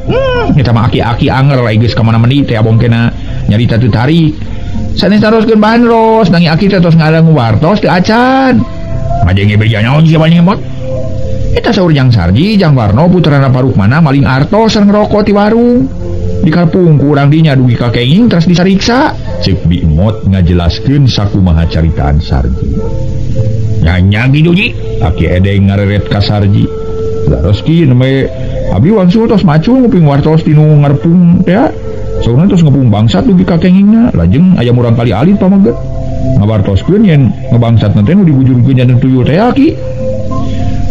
Eta mah aki-aki anger lain geus ka mana-mana teh abong kena nyarita teu tarik. Sanes taroskeun bandros, nanging aki teh tos ngadangu wartos teu acan. Majenge beja naon sia maneh mot? Eta saur jang Sarji, jang Warno putrana Parukmana maling artos sareng rokok ti warung. Di kampung ku urang dinya dugi ka kenging terus disariksa. Ceuk Bi Mot ngajelaskeun sakumaha caritaan Sarji. Nya kitu ji. Aki Edeng ngareret ka Sarji. Laros ki neme abdi wangsul tos macul nguping wartos tinu ngarepung teh. Saurna tos ngepung bangsat dugi ka kengingna, lajeng aya murang kali alit pameget. Ngawartoskeun yen ngebangsatna teh nu dibujurkeun janten tuyul teh aki.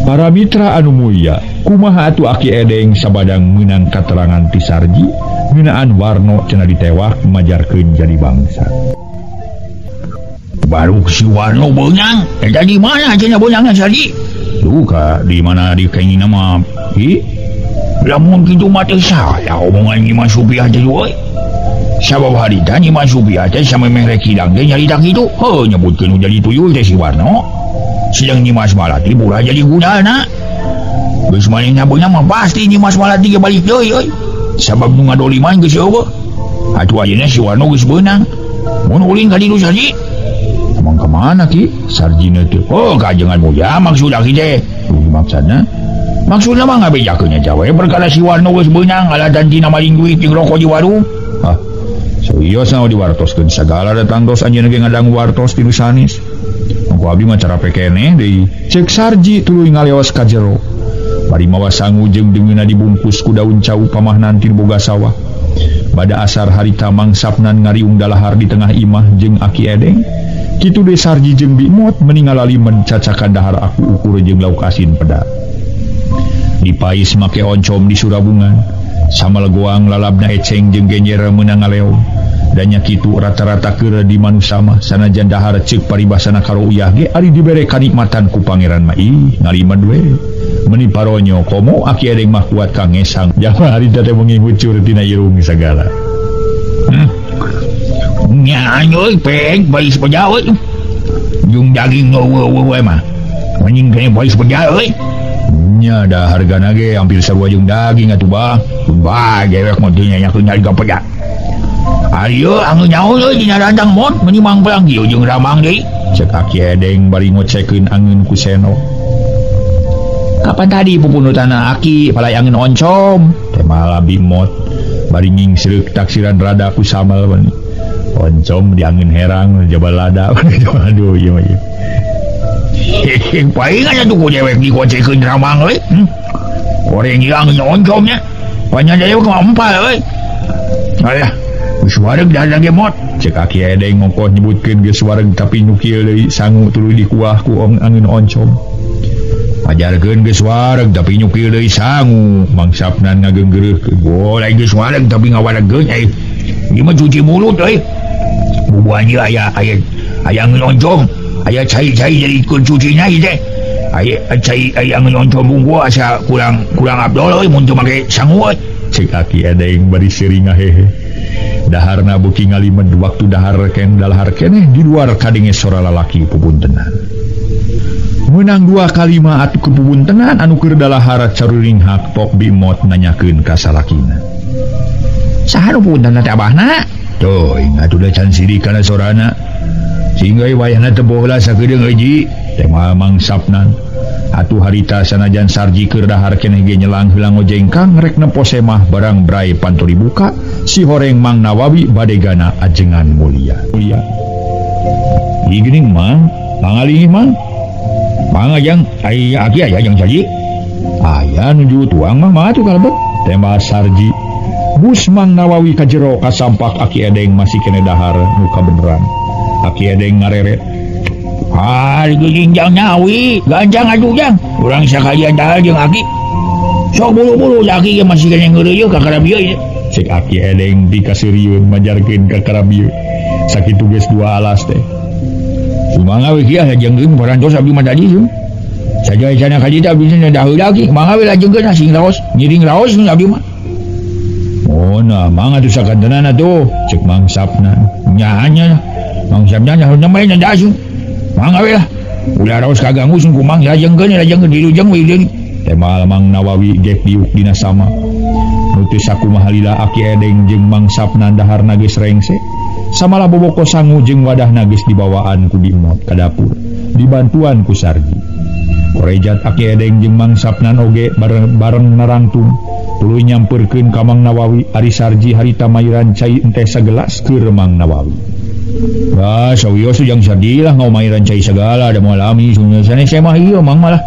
Para mitra anu mulia, kumaha atuh Aki Edeng sabadang meunang katerangan ti Sarji ngeunaan Warno cenah ditewak majarkeun jadi bangsa. Baru si Warno beunang, eta di mana cenah beunangna Sarji? Duka di mana di kengingna mah hi? Lamun kitu mah teu salah omongan Nyimas Supiah teh euy. Sabab harita Nyimas Supiah teh samemeh rek hidang teh nyarita kitu, heuh nyebutkeun nu jadi tuyul teh si Warno. Sedang Nyimas Malati pura jadi gudana. Geus manehna beunang mah pasti Nyimas Malati ge balik deui euy. Sabab nu ngadoliman geus eueuh. Atuh ayeuna si Warno geus beunang. Mun ulin ka ditu Sarji. Emang Ka mana ki Sarjina teh? Oh kajengan mulia maksud aki teh. Maksudna? Maksudna mah ngabejakeun nya we perkara si Warno geus beunang alatan tina maling duit jeung rokok di warung. Hah. Serius na diwartoskeun sagala datang tos anjeunna ge ngadangu wartos ti nu sanes. Ku abdi mah cara pekeneh deui. Ceuk Sarji tuluy ngaleos ka jero. Bari mawa sangu jeung deungeunna dibungkus ku daun cau pamahnan ti boga sawah. Bada asar harita Mang Sapnan ngariung dalahar di tengah imah jeung Aki Edeng. Kitu deui Sarji jeung Bimot meningalalimen cacakan dahar aku ukur jeung lauk asin peda. Dipais make oncom di Surabungan. Samal goang lalabna eceng jeung genjer meunang ngaleong. Danya kitu rata-rata keur di manusa mah sanajan dahar ceuk paribasana karo uyah ge ari dibere kanikmatan ku pangeran mah ih ngalimed we. Meni paronyo komo Aki Edeng mah kuat ka ngesang jama harita teh meungi hucur tina irung sagala. Nya euy pek bais peja euy. Jeung daging eueuh we mah. Anjing kene bais peja euy. Nya da hargana ge hampir sarua jeung daging atuh bah. Bah dewek mah teu nyanyakeun harga peja. Ayo anu nyaho euy dina rantang mot meuni mangplang ieu jeung ramang deui. Ceuk Aki Edeng bari ngocekeun angeun ku senok. Kapan tadi pupunutana Aki palai angeun oncom? Teh malah Bimot bari ngingsreuk taksiran rada ku samal bani. Oncom diangeun herang jaba lada. Aduh ieu mah ieu. Hehehe palingan atuh ku dewek digocekeun ramang euy. Goreng ieu angeun oncomnya. Panjang dewek mah empal euy. Alah, geus wareg da ge mot. Ceuk Aki Edeng ngongkoh nyebutkeun geus wareg tapi nyukil deui sangu tuluy dikuah ku angeun oncom. Ajarkeun geus wareg tapi nyukil deui sangu. Mang Sapnan ngageunggeureuhkeun. Oh, lain geus wareg tapi ngawaregkeun euy. Ieu mah cuci mulut euy. Bubuhan ieu aya aya aya angeun oncom, aya cai-cai jadi ikut cucina ieu teh. Aya cai aya angeun oncom bungku asa kurang kurang abdol euy mun teu make sangu euy. Ceuk Aki Edeng bari seuri ngahehe. Daharna beuki ngalimed waktu dahar ken dalahar keneh di luar kadenge sora lalaki pupuntenan. Meunang dua kalima atuh kepupuntenan anu keur dalahar caruringhak pok Bimot nanyakeun ka salakina. Saha nu pupuntenan teh abahna? Teuing atuh da can sirik kana sorana. Sehingga wayahna teh bohla sakedeung euy ji. Teh mah Mang Sapnan. Atuh harita sanajan Sarji keur dahar keneh ge nyelang heula ngojengkang rek nempo semah barang brai panto dibuka si horeng Mang Nawawi badegana ajengan mulia. Mulia. Ieu geuning Mang, pangalih Mang. Mang ajang ai aki aya jang Sarji. Aya nuju tuang mah mah atuh kalebet. Tema Sarji. Bus Mang Nawawi ka jero kasampak Aki Edeng masih kene dahar nu kabeneran. Aki Edeng ngareret. Ah, geuning jang Nawi, ganjang atuh jang. Urang sakalian dahar jeung aki. Sok bulu-bulu aki ge masih kene ngeureuyeuh ka karabieu ieu. Ceuk Aki Edeng dikaseurieun majarkeun ka karabieu. Sakitu geus dua alas teh. Sumangga we kieu lajengkeun parantos abdi mah tadi sum. Saja cenah ka ditu abdi teh dah heula ki, mangga we lajengkeun sing raos, ngiring raos abdi mah. Oh nah, mangga atuh sakantenan atuh, ceuk Mang Sapnan. Nya nya. Mang Sapnan nya main dah sum. Mangga we lah. Ulah raos kaganggu sing kumang lajengkeun lajengkeun dilujeng we deui. Teh Mang Nawawi gek diuk dina sama. Nu teu sakumaha lila Aki Edeng jeung Mang Sapnan daharna geus rengse. Samalah boboko sangu jeung wadahna geus dibawaan ku Bimot ka dapur dibantuan ku Sarji. Korejat Aki Edeng jeung Mang Sapnan oge bareng narangtung tuluy nyampeurkeun ka Mang Nawawi ari Sarji harita mairan cai enteh sagelas keur Mang Nawawi. Bah, sawios jeung Sarji lah ngomairan cai sagala da moal lami sanes mah ieu Mang malah.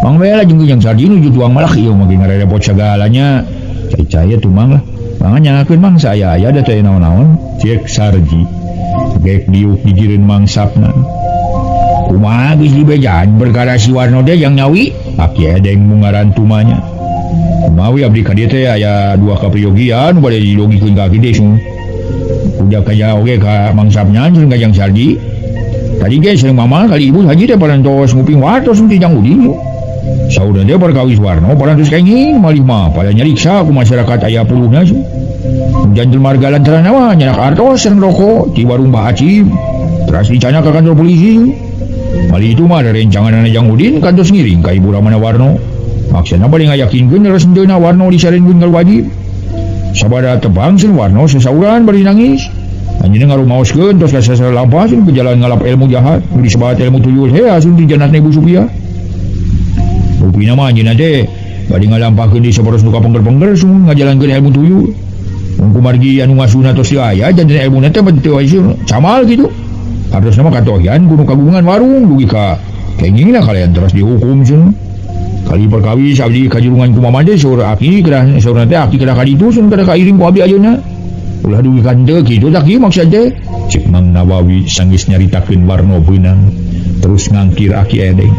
Mang we lah jeung jeung Sarji nuju tuang malah ieu mah ge ngarerepot sagalanya. Cai-cai atuh Mang lah. Mangan nyangakeun Mang saya aya da teh naon-naon. Ceuk Sarji. Gek diuk digireun Mang Sapnan. Kumaha geus dibejaan perkara si Warno teh jang Nyawi? Aki Edeng mungaran tumanya. Kumawi abdi ka dieu teh aya dua kapriyogian bade didogikeun ka aki teh sung. Udah kaya oge ka Mang Sapnan sareng ka Jang Sarji. Tadi ge sareng mama kali ibu haji teh parantos nguping wartos ti Jang Udin. Saudara teh perkawis Warno parantos kenging malih mah pada nyariksa ku masyarakat aya puluhna sung. Jantan marga lantaran mah nyanak artos sareng rokok di warung Mbah Acim. Teras dicana ka kantor polisi. Malih itu mah ada rencangan Jang Udin kantos ngiring ka Ibu Ramana Warno. Maksana bade ngayakinkeun leres henteu Warno disarenkeun ka wajib. Sabada tebang Sen Warno sesauran bari nangis. Anjeunna ngarumaoskeun tos ka sasalampah sun ke jalan ngalap ilmu jahat, nu disebat ilmu tuyul heh asun di janatna Ibu Supiah. Rupina mah anjeunna teh bade ngalampahkeun di sabaros nu kapengker-pengker sun ngajalankeun ilmu tuyul. Mun kumargi anu ngasuna tos teu aya janten ilmuna teh teu aya camal kitu. Hartosna mah katohyan kudu kagungan warung dugi ka kengingna kalian terus dihukum sun. Kali perkawis abdi kajurungan ku mama teh saur aki kedah saurna teh aki kedah ka ditu sun kedah kairing ku abdi ayeuna. Ulah dugi ka henteu kitu tah kieu maksud teh. Cek Mang Nawawi sanggeus nyaritakeun warna beunang terus ngangkir Aki Edeng.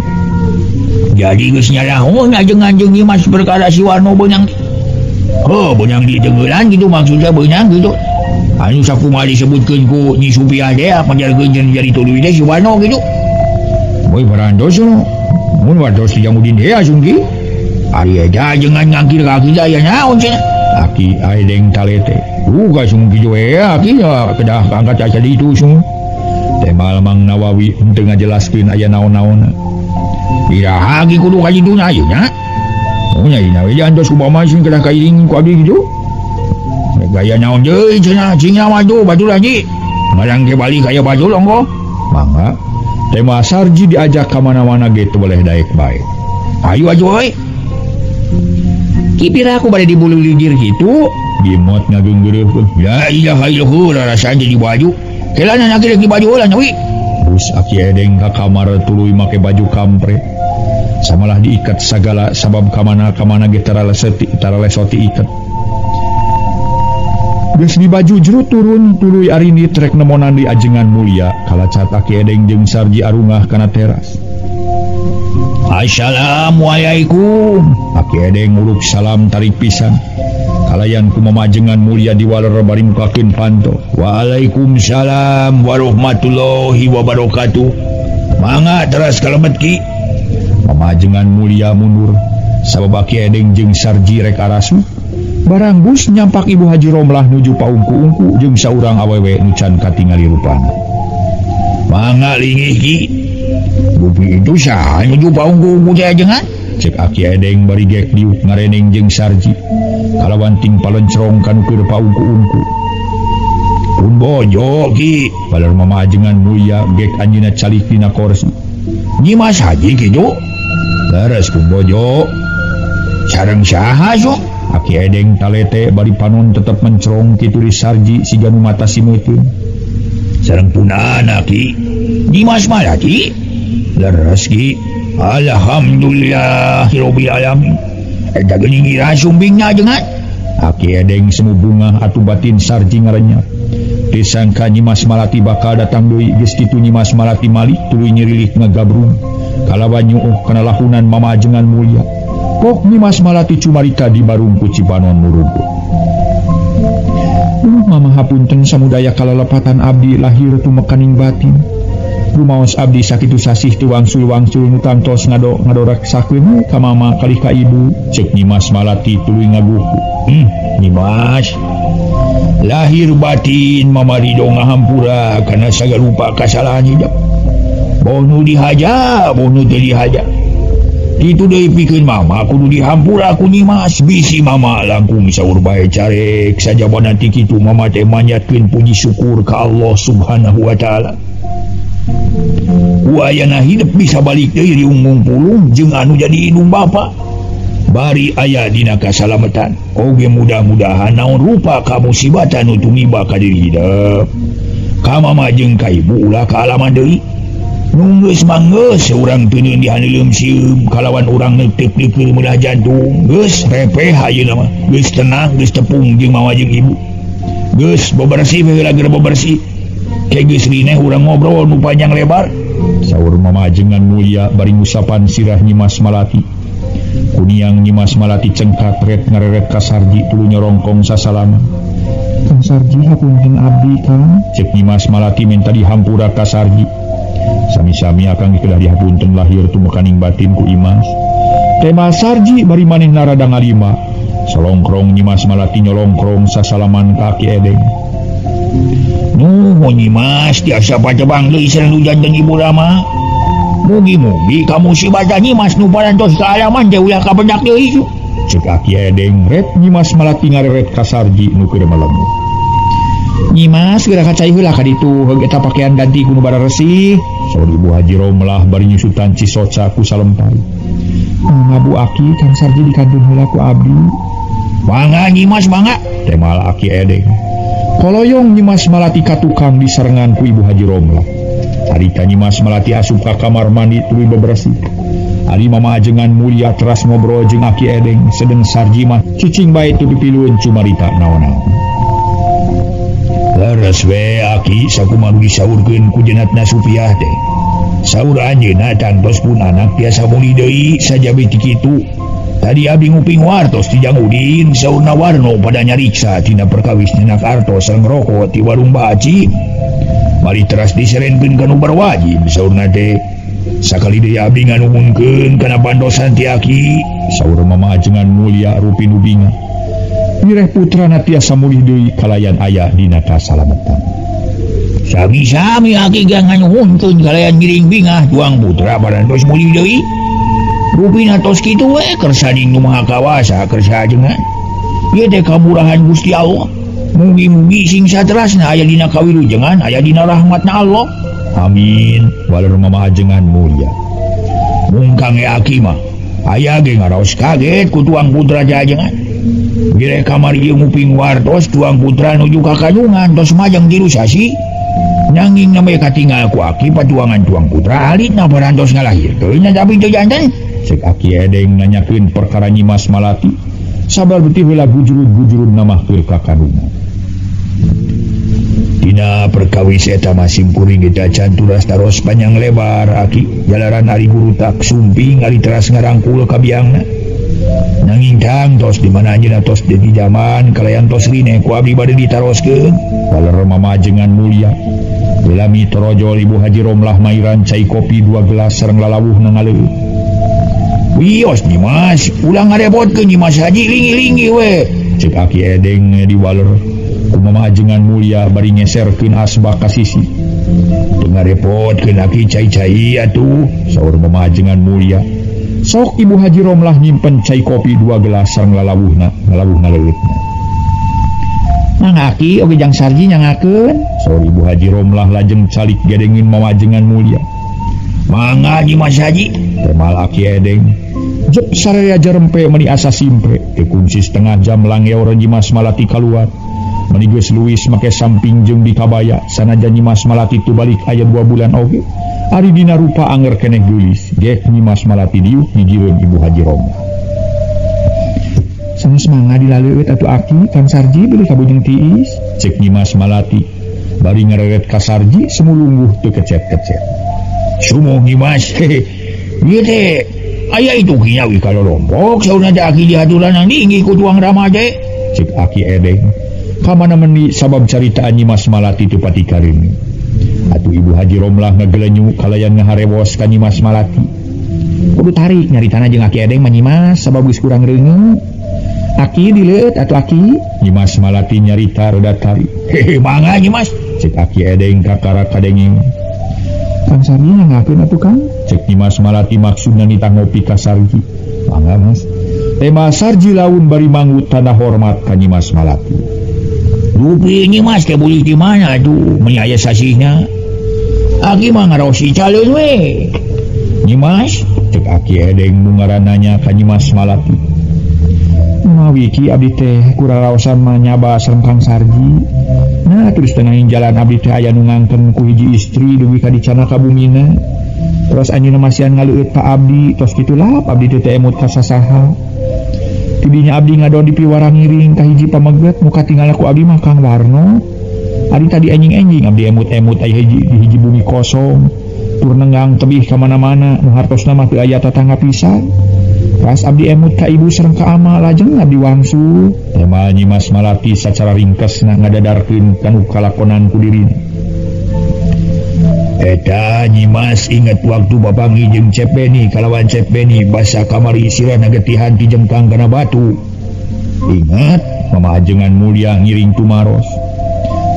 Jadi geus nyalahun ajeng-ajeng ieu mas perkara si warna beunang. Heuh beunang ditenggelan kitu maksudna beunang kitu. Anu sakumaha disebutkeun ku Nyi Supiah teh panjarkeun jadi tuluy teh si warna kitu. Moy parantos mun wartos di Jamudin teh asung ki. Ari eta ajengan ngangkir ka aki aya naon cenah. Aki Edeng talete. Duga sung kitu we aki kedah angkat aca ditu sung. Temal Mang Nawawi henteu ngajelaskeun aya naon-naonna. Iraha ki kudu ka ditu na ayeuna. Oh nya ina we antos kumaha sing kedah kairing ku abdi kitu. Gaya naon deui cenah cing maju batur haji. Marang ke balik aya baju ongko. Mangga. Tema Sarji diajak ka mana-mana ge teu boleh daek bae. Ayo atuh euy. Ki pira aku bade dibulu-lidir kitu? Gimot ngageunggeureuh. La ilaha illallah rasaan jadi baju. Kelana nak di baju heula nya wi. Bus Aki Edeng ka kamar tuluy make baju kampret. Samalah diikat sagala sabab kamana-kamana ge taralesoti iket. Geus di baju jero turun tuluy arini trek nemonan di ajengan mulia kalacat Aki Edeng jeung Sarji arungah kana teras. Assalamualaikum. Aki Edeng nguluk salam tarik pisan. Kalayan ku mamajengan mulia diwaler bari mukakeun panto. Waalaikumsalam warahmatullahi wabarakatuh. Mangga teras kalebet ki. Mamajengan mulia mundur sabab Aki Edeng jeung Sarji rek arasu. Barang bus nyampak Ibu Haji Romlah nuju paungku-ungku jeung saurang awewe nu can katingali rupana. Mangga lingih ki. Dupi itu saha nuju paungku-ungku teh ajengan? Cek Aki Edeng bari gek diuk ngareneng jeung Sarji. Kalawan ting palencrong kanu keur paungku-ungku. Pun bojo ki, baler mamajengan mulia gek anjeunna calik dina korsi. Nyi Mas Haji kitu? Leres pun bojo. Sareng saha sok? Aki Edeng talete bari panon tetep mencrong kitu di Sarji siga nu mata simeuteun. Sareng punana ki. Nyi Mas Malati? Leres ki. Alhamdulillah rabbil alamin. Eta geuning ira sumbingna ajengan. Aki Edeng semu bungah atuh batin Sarji ngarenyap. Disangka Nyi Mas Malati bakal datang deui geus kitu Nyi Mas Malati malik tuluy nyirilik ngagabrung. Kalawan nyuuh kana lahunan mamajengan mulia. Pok Nyi Mas Malati cumarita di barung ku Cipanon murugut. Mama hapunten samudaya kalalepatan abdi lahir tumekaning batin. Rumaos abdi sakitu sasih teu wangsul-wangsul nu tangtos ngadoraksakeun ka mama kalih ka ibu. Ceuk Nyi Mas Malati tuluy ngaguku. Nyi Mas. Lahir batin mama ridho ngahampura kana sagarupa kasalahan hidup. Boh nu dihaja, boh nu teu dihaja. Kitu deui pikeun mama kudu dihampura ku Nyi Mas. Bisi mama langkung saur bae carek sajabana ti kitu mama teh manyatkeun puji syukur ka Allah Subhanahu wa taala. Ku ayana hidup bisa balik deui riung pulung jeung anu jadi indung bapa. Bari aya dina kasalamatan. Oge mudah-mudahan naon rupa kamusibatan nu tumiba ka diri hidup. Ka mama jeung ka ibu ulah kaalaman deui. Nu geus manggeus urang teu neun dihaneuleum sieum kalawan urang neuteuk-neukeun meulah jantung. Geus repeh ayeuna mah. Geus tenang, geus tepung jeung mama jeung ibu. Geus bebersih heula geus bebersih. Ke geus rineh urang ngobrol nu panjang lebar. Saur mamajengan mulia bari ngusapan sirah Nyi Mas Malati. Kuniang Nyi Mas Malati cengkat ret ngareret ka Sarji tuluy nyorongkong sasalaman. Kang Sarji hapunten abdi Kang. Cek Nyi Mas Malati minta dihampura ka Sarji. Sami-sami akang kedah dihapunten lahir tumekaning batin ku Imas. Tema Sarji bari manehna rada ngalima. Solongkrong Nyi Mas Malati nyolongkrong sasalaman ka Aki Edeng. Nuhun Nyi Mas tiasa patebang deui sareng nu janten ibu rama. Mugi-mugi kamusibatan Nyi Mas nu parantos kaalaman teh ulah kapendak deui. Cek Aki Edeng ret Nyi Mas Malati ngareret ka Sarji nu keur melemu. Nyimas geura ka cai heula ka ditu heug eta pakaian ganti ku nu bararesih. Saur Ibu Haji Romlah bari nyusutan cisoca ku salempar. Ngabu aki Kang Sarji dikantun heula ku abdi. Mangga Nyimas mangga, temal Aki Edeng. Koloyong Nyimas Malati ka tukang disarengan ku Ibu Haji Romlah. Harita Nyimas Malati asup ka kamar mandi tuluy bebersih. Ari Mama Ajengan Mulia teras ngobrol jeung Aki Edeng sedeng Sarji mah cicing bae teu pipilueun cumarita naon-naon. Leres we aki sakumaha disaurkeun ku jenatna Supiah teh. Saur anjeunna tangtos pun anak tiasa mulih deui sajabi ti kitu. Tadi abdi nguping wartos ti Jang Udin saurna Warno pada nyariksa tina perkawis nyenak artos sareng rokok ti warung Baci. Mari teras diserenkeun ka nu barwajib saurna teh. Sakali deui abdi nganuhunkeun kana bantosan ti aki. Saur Mama Ajengan Mulia rupi nu binga. Mireh putrana tiasa mulih deui kalayan aya dina kasalametan. Sami-sami aki ge nganuhunkeun kalayan ngiring bingah tuang putra parantos mulih deui. Rupina tos kitu we kersa ding nu Maha Kawasa kersa ajengan. Ieu teh kamurahan Gusti Allah. Mugi-mugi sing saterasna aya dina kawilujengan, aya dina rahmatna Allah. Amin. Waler Mama Ajengan Mulia. Mungkang ge aki mah aya ge ngaraos kaget ku tuang putra teh ajengan. Gire kamari ieu nguping wartos tuang putra nuju ka kandungan tos majeng tilu sasi. Nanging namanya katingal ku aki patuangan tuang putra alitna parantos ngalahirkeun tapi teu janten. Cek Aki Edeng nanyakeun perkara Nyimas Malati. Sabar betih heula gujurud-gujurud namahkeun ka kandungan. Dina perkawis eta mah simkuring kita canturas taros panjang lebar aki jalaran ari guru tak sumping ari teras ngarangkul ka biangna. Nanging tang tos di mana anjeunna tos di zaman kalayan tos rine ku abdi bade ditaroskeun. Waler Mama Ajengan Mulia. Lami torojol Ibu Haji Romlah mairan cai kopi 2 gelas sareng lalawuhna ngaleueut. Wios Nyimas, ulah ngarepotkeun Nyimas Haji lingi-lingi we. Cek Aki Edeng di waler. Ku Mama Ajengan Mulia bari ngeserkeun asbak ka sisi. Teu ngarepotkeun aki cai-cai atuh, saur Mama Ajengan Mulia. Sok Ibu Haji Romlah nyimpen cai kopi 2 gelas sareng lalawuhna, ngalawuh ngaleueutna. Mang aki oge Jang Sarji nyangakeun, saur Ibu Haji Romlah lajeng calik gedengin Mama Ajengan Mulia. Mangga Nyimas Haji, temal Aki Edeng. Jep saraya jarempe meni asa simpe, teu kungsi setengah jam langeor Nyimas Malati kaluar. Meni geus leuwis make samping jeung di kabaya, sanajan Nyimas Malati teu balik aya 2 bulan oge. Ari dina rupa anger keneh geulis, gek Nyimas Malati diuk gigireun Ibu Haji Romlah. Sanes mangga dilaleueut atuh aki Kang Sarji bilih kabujeng tiis, cek Nyimas Malati. Bari ngareret ka Sarji semulungguh teu kecet-kecet. Sumuh Nyimas, hehe. Ieu teh aya itu kinyawi ka lolompok saurna teh aki dihaturanan linggih ku tuang Rama teh, cek Aki Edeng. Kamana meuni sabab caritaan Nyimas Malati teu pati kareuneuh. Atuh Ibu Haji Romlah ngagelenyu kalayan ngaharewos ka Nyimas Malati. Kudu tarik nyaritana jeung Aki Edeng mah Nyimas sabab geus kurang reuneuh. Aki dileueut atuh aki. Nyimas Malati nyarita rada tarik. Hehe, mangga Nyimas, cek Aki Edeng kakara kadengeng. Kang Sarji nangakeun atuh Kang, cek Nyimas Malati maksudna nitah ngopi ka Sarji. Mangga Mas. Tema Sarji laun bari manggut tanda hormat ka Nyimas Malati. Rupi Nyimas teh bulih di mana atuh meuni aya sasihna. Aki mah ngaraos icaleun we. Nyimas, cek Aki Edeng nu ngarananya ka Nyimas Malati. Mawi ki abdi teh kuraraosan mah nyaba sareng Kang Sarji. Nah terus tengah jalan abdi teh aya nu ngangken ku hiji istri dugi ka dicana ka bumina. Terus anjeunna masihan ngaleueut ka abdi, tos kitu lap abdi teh emut ka sasaha. Tidinya abdi ngadon di piwarang ngiring ka hiji pameget muka tinggal ku abdi mah Kang Warno. Ari tadi enjing-enjing abdi emut-emut aya hiji di hiji bumi kosong. Tur nenggang tebih ka mana-mana nu hartosna mah teu aya tatangga pisan. Pas abdi emut ka ibu sareng ka ama lajeng abdi wangsul. Tema Nyimas Malati sacara ringkesna ngadadarkeun kanu kalakonan ku dirina. Eta Nyimas inget waktu bapangi jeung Cep Beni kalawan Cep Beni basa kamari sirana getihan ti jengkang kana batu. Ingat Mama Ajengan Mulia ngiring tumaros.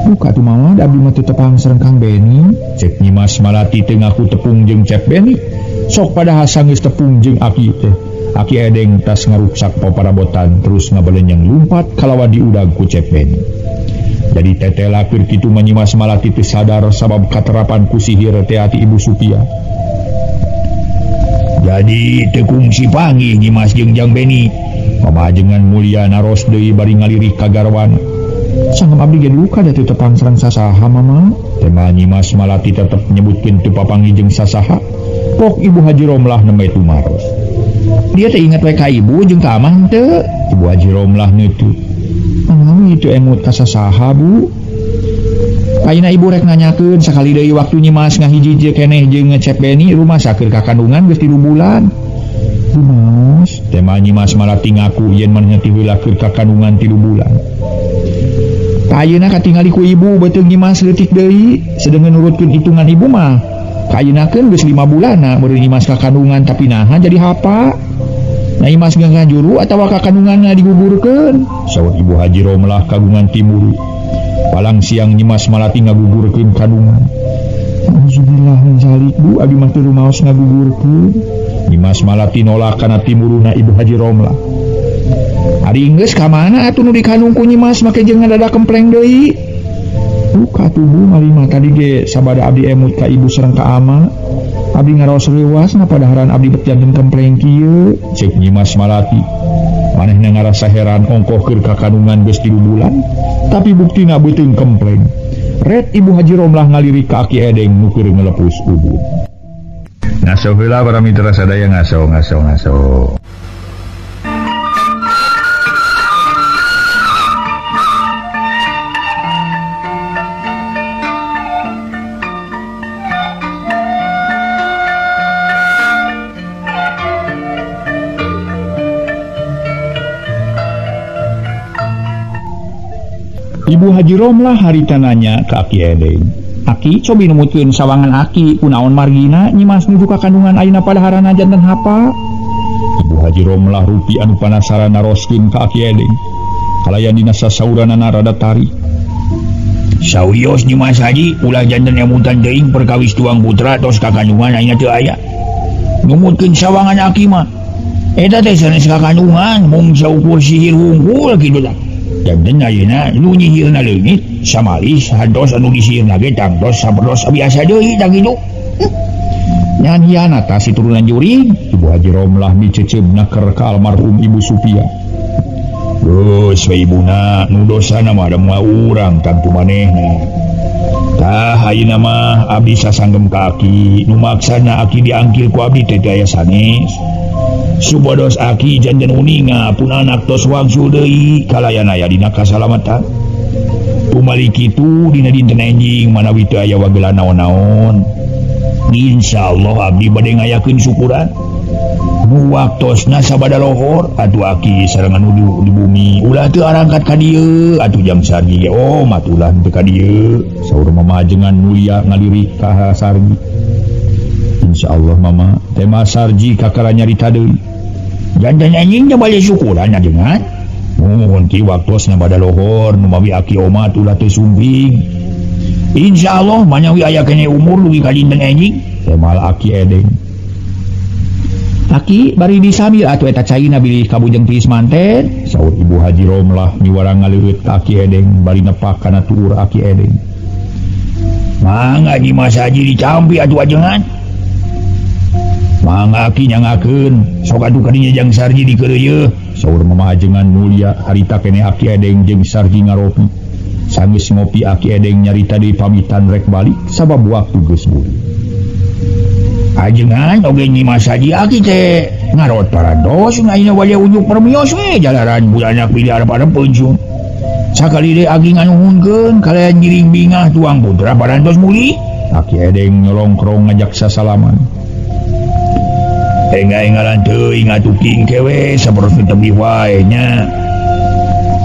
Buka tuh mama abdi mah teu tepang sareng Kang Beni. Cek Nyimas Malati teu ngaku tepung jeung Cep Beni. Sok padahal sanggeus tepung jeung aki teh. Aki Edeng tas ngaruksak paparabotan terus ngabalenyeng lumpat kalawan diudag ku Cep Beni. Jadi tetela keur kitu mah Nyimas Malati teu sadar sabab katerapan ku sihir teh ati Ibu Supia. Jadi teu kungsi panggih Nyimas jeung Jang Beni. Pamajengan Mulia naros deui bari ngalirik ka garwana. Sangem abdi ge duka da teu tepang sareng sasaha mama. Tema Nyimas Malati tetep nyebutkeun teu papanggih jeung sasaha. Pok Ibu Haji Romlah nembe tumaros. Dia teh inget we ka ibu jeung ka amah teu? Ibu Haji Romlah neuteut. Mangga itu emut ka sasaha bu. Ayeuna ibu rek nanyakeun sakali deui waktu Nyimas ngahiji je keneh jeung ngecep Beni rumah keur ka kandungan geus 3 bulan. Rumaos tema Nyimas Malati ngaku yen manehna ti heula keur ka kandungan 3 bulan. Ayeuna katingali ku ibu beuteung Nyimas leutik deui, sedengkeun nurutkeun hitungan ibu mah. Kaayeunakeun geus 5 bulanna meureun Nyimas ka kandungan tapi naha jadi hapa. Na Nyimas ngajuru atawa ka kandunganna digugurkeun. Saur Ibu Haji Romlah kagungan timuru. Palang siang Nyimas Malati ngagugurkeun kandungan. Auzubillah min zalik bu, abi mah teu rumaos ngagugurkeun. Nyimas Malati nolak kana timuruna Ibu Haji Romlah. Ari geus ka mana atuh nu dikandung ku Nyimas make jeung ngadadak kempleng deui. Duka tubuh malima tadi ge sabada abdi emut ka ibu sareng ka ama. Abdi ngaraos reuwas na padaharan abdi bet janten kempleng kieu. Ceuk Nyimas Malati. Manehna ngarasa heran ongkoh keur ka kandungan geus 3 bulan, tapi buktina beuteung kempleng. Ret Ibu Haji Romlah ngalirik ka Aki Edeng nu keur ngelepus ubud. Ngaso heula para mitra sadaya ngaso ngaso ngaso. Ibu Haji Romlah harita nanya ka Aki Edeng. Aki cobi numutkeun sawangan Aki kunaon margina Nyimas nuju ka kandungan ayeuna padaharana janten hapa. Ibu Haji Romlah rupi anu panasaran naroskeun ka Aki Edeng. Kalayan dina sasauranana rada tarik. Sawios Nyimas Haji ulah janten emutan teuing perkawis tuang putra tos ka kandungan ayeuna teu aya. Numutkeun sawangan Aki mah eta teh sanes ka kandungan mung saukur sihir wungkul kitu tah. Janten ayeuna nu nyihirna leungit samalis hantos anu disihirna ge tangtos sapertos biasa deui tah kitu. Nyan hianat si turunan jurig. Ibu Haji Romlah miceceub naker ka almarhum Ibu Supia. Geus we ibuna nu dosana mah da moal urang tangtu manehna. Tah ayeuna mah abdi sasanggem ka aki nu maksana aki diangkil ku abdi teh aya sanes. Supados aki janten uninga pun anak tos wangsul deui kalayan aya dina kasalamatan. Tumali kitu dina dinten enjing manawi teu aya wagelan naon-naon. Insyaallah abdi bade ngayakeun syukuran. Nu waktosna sabada lohor atuh aki sareng anu di bumi ulah teu arangkat ka dieu atuh jam sarji ge oh matulah teu ka dieu. Saur mamajengan Mulia ngalirik ka Sarji. Insyaallah mama tema Sarji kakara nyarita deui. Janten anjing teh bade syukuran ajengan. Nuhun ki waktosna bada lohor nu mawi aki omat ulah teu sumping. Insyaallah manawi aya keneh umur dugi ka dinten anjing. Temal Aki Edeng. Aki bari disamir atuh eta caina bilih kabujeng tiis manten. Saur Ibu Haji Romlah miwarang ngaleueut ka Aki Edeng bari nepak kana tuur Aki Edeng. Mangga Nyimas Haji dicampi atuh ajengan. Mangga aki nyangakeun sok atuh kadinya jang Sarji dikeureuyeun. Saur mamajengan Mulia harita keneh Aki Edeng jeung Sarji ngaropi. Sanggeus ngopi Aki Edeng nyarita deui pamitan rek balik sabab waktu geus buri. Ajengan oge Nyimas Haji aki teh ngarot parantos ayeuna waya unjuk permios we jalaran bulanak pilih arep-arepeun sun. Sakali deui aki nganuhunkeun kalayan ngiring bingah tuang putra parantos muli. Aki Edeng nyolongkrong ngajak sasalaman. Enggal-enggalan teuing atuh kingke we sapertos tebih wae nya.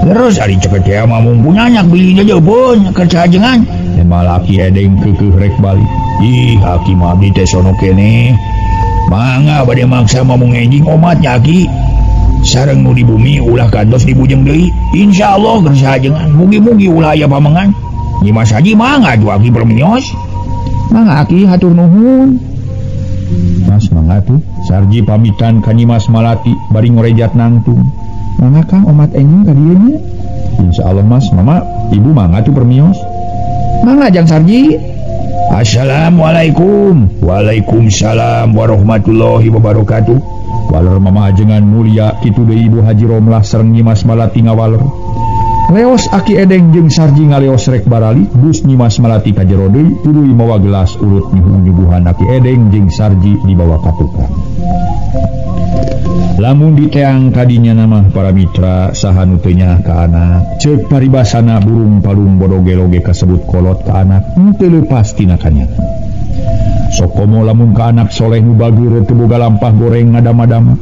Terus ari ceket teh mah mung punyanyak bilih jejeupeun keur sajengan. Temal Aki Edeng keukeuh rek balik. Ih aki mah abdi teh sono keneh. Mangga bade maksa mah mung enjing omat nya aki. Sareng nu di bumi ulah kantos dibujeng deui. Insyaallah keur sajengan mugi-mugi ulah aya pamengan. Nyimas Haji mangga atuh aki permios. Mangga aki hatur nuhun. Mas mangga tuh. Sarji pamitan ka Nyimas Malati bari ngorejat nangtung. Mangga Kang omat enjing ka dieu nya. Insyaallah Mas, Mama, Ibu mangga tuh permios. Mangga Jang Sarji. Assalamualaikum. Waalaikumsalam warahmatullahi wabarakatuh. Waler Mama ajengan mulia kitu deui Ibu Haji Romlah sareng Nyimas Malati ngawaler. Leos Aki Edeng jeung Sarji ngaleos rek barali, dus Nyimas Malati ka jero deui tuluy mawa gelas urut nyuguhan Aki Edeng jeung Sarji dibawa ka tukang. Lamun diteang kadinya nama para mitra saha nu teu nyaah ka anak, ceuk paribasana burung palung bodoge-loge kasebut kolot ka anak henteu leupas tina kanyaah. Sokomo lamun ka anak soleh nu bageur teu boga lampah goreng ngadama-dama.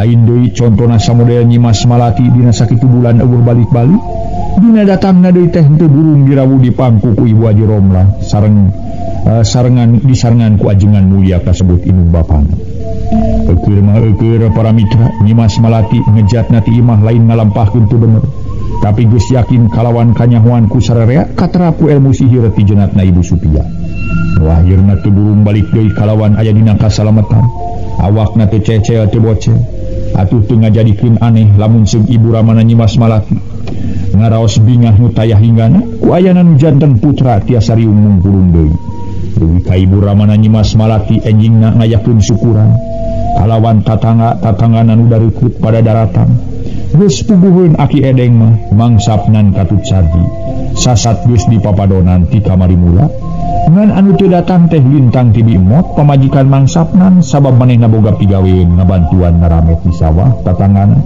Lain deui contona samodel Nyimas Malati dina sakitu bulan eueuh balik-balik, dina datangna deui teh henteu burung dirawu di pangku ku Ibu Haji Romlah sareng sarengan disarengan ku ajengan mulia kasebut indung bapana. Eukeur mah eukeur para mitra, Nyimas Malati ngejatna ti imah lain ngalampahkeun teu bener. Tapi geus yakin kalawan kanyahoan ku sararea katerap ku ilmu sihir ti jenatna Ibu Supia. Nu akhirna teu burung balik deui kalawan aya dina kasalametan. Awakna teu cecel teu bocel. Atuh teu ngajadikeun aneh lamun seung ibu ramana Nyimas Malati. Ngaraos bingah nu tayah hinggana ku ayana nu janten putra tiasa riung mungkurung deui. Deui ka ibu ramana Nyimas Malati enjingna ngayakeun syukuran. Kalawan tatangga-tatanggana nu dareukut pada daratan. Geus puguheun Aki Edeng mah mangsapnan katut Sarji. Sasat geus dipapadonan ti kamari mula. Ngan anu teu datang teh lintang ti Bimot pamajikan mangsapnan sabab manehna boga pigaweun ngabantuan ngaramet di sawah tatanggana.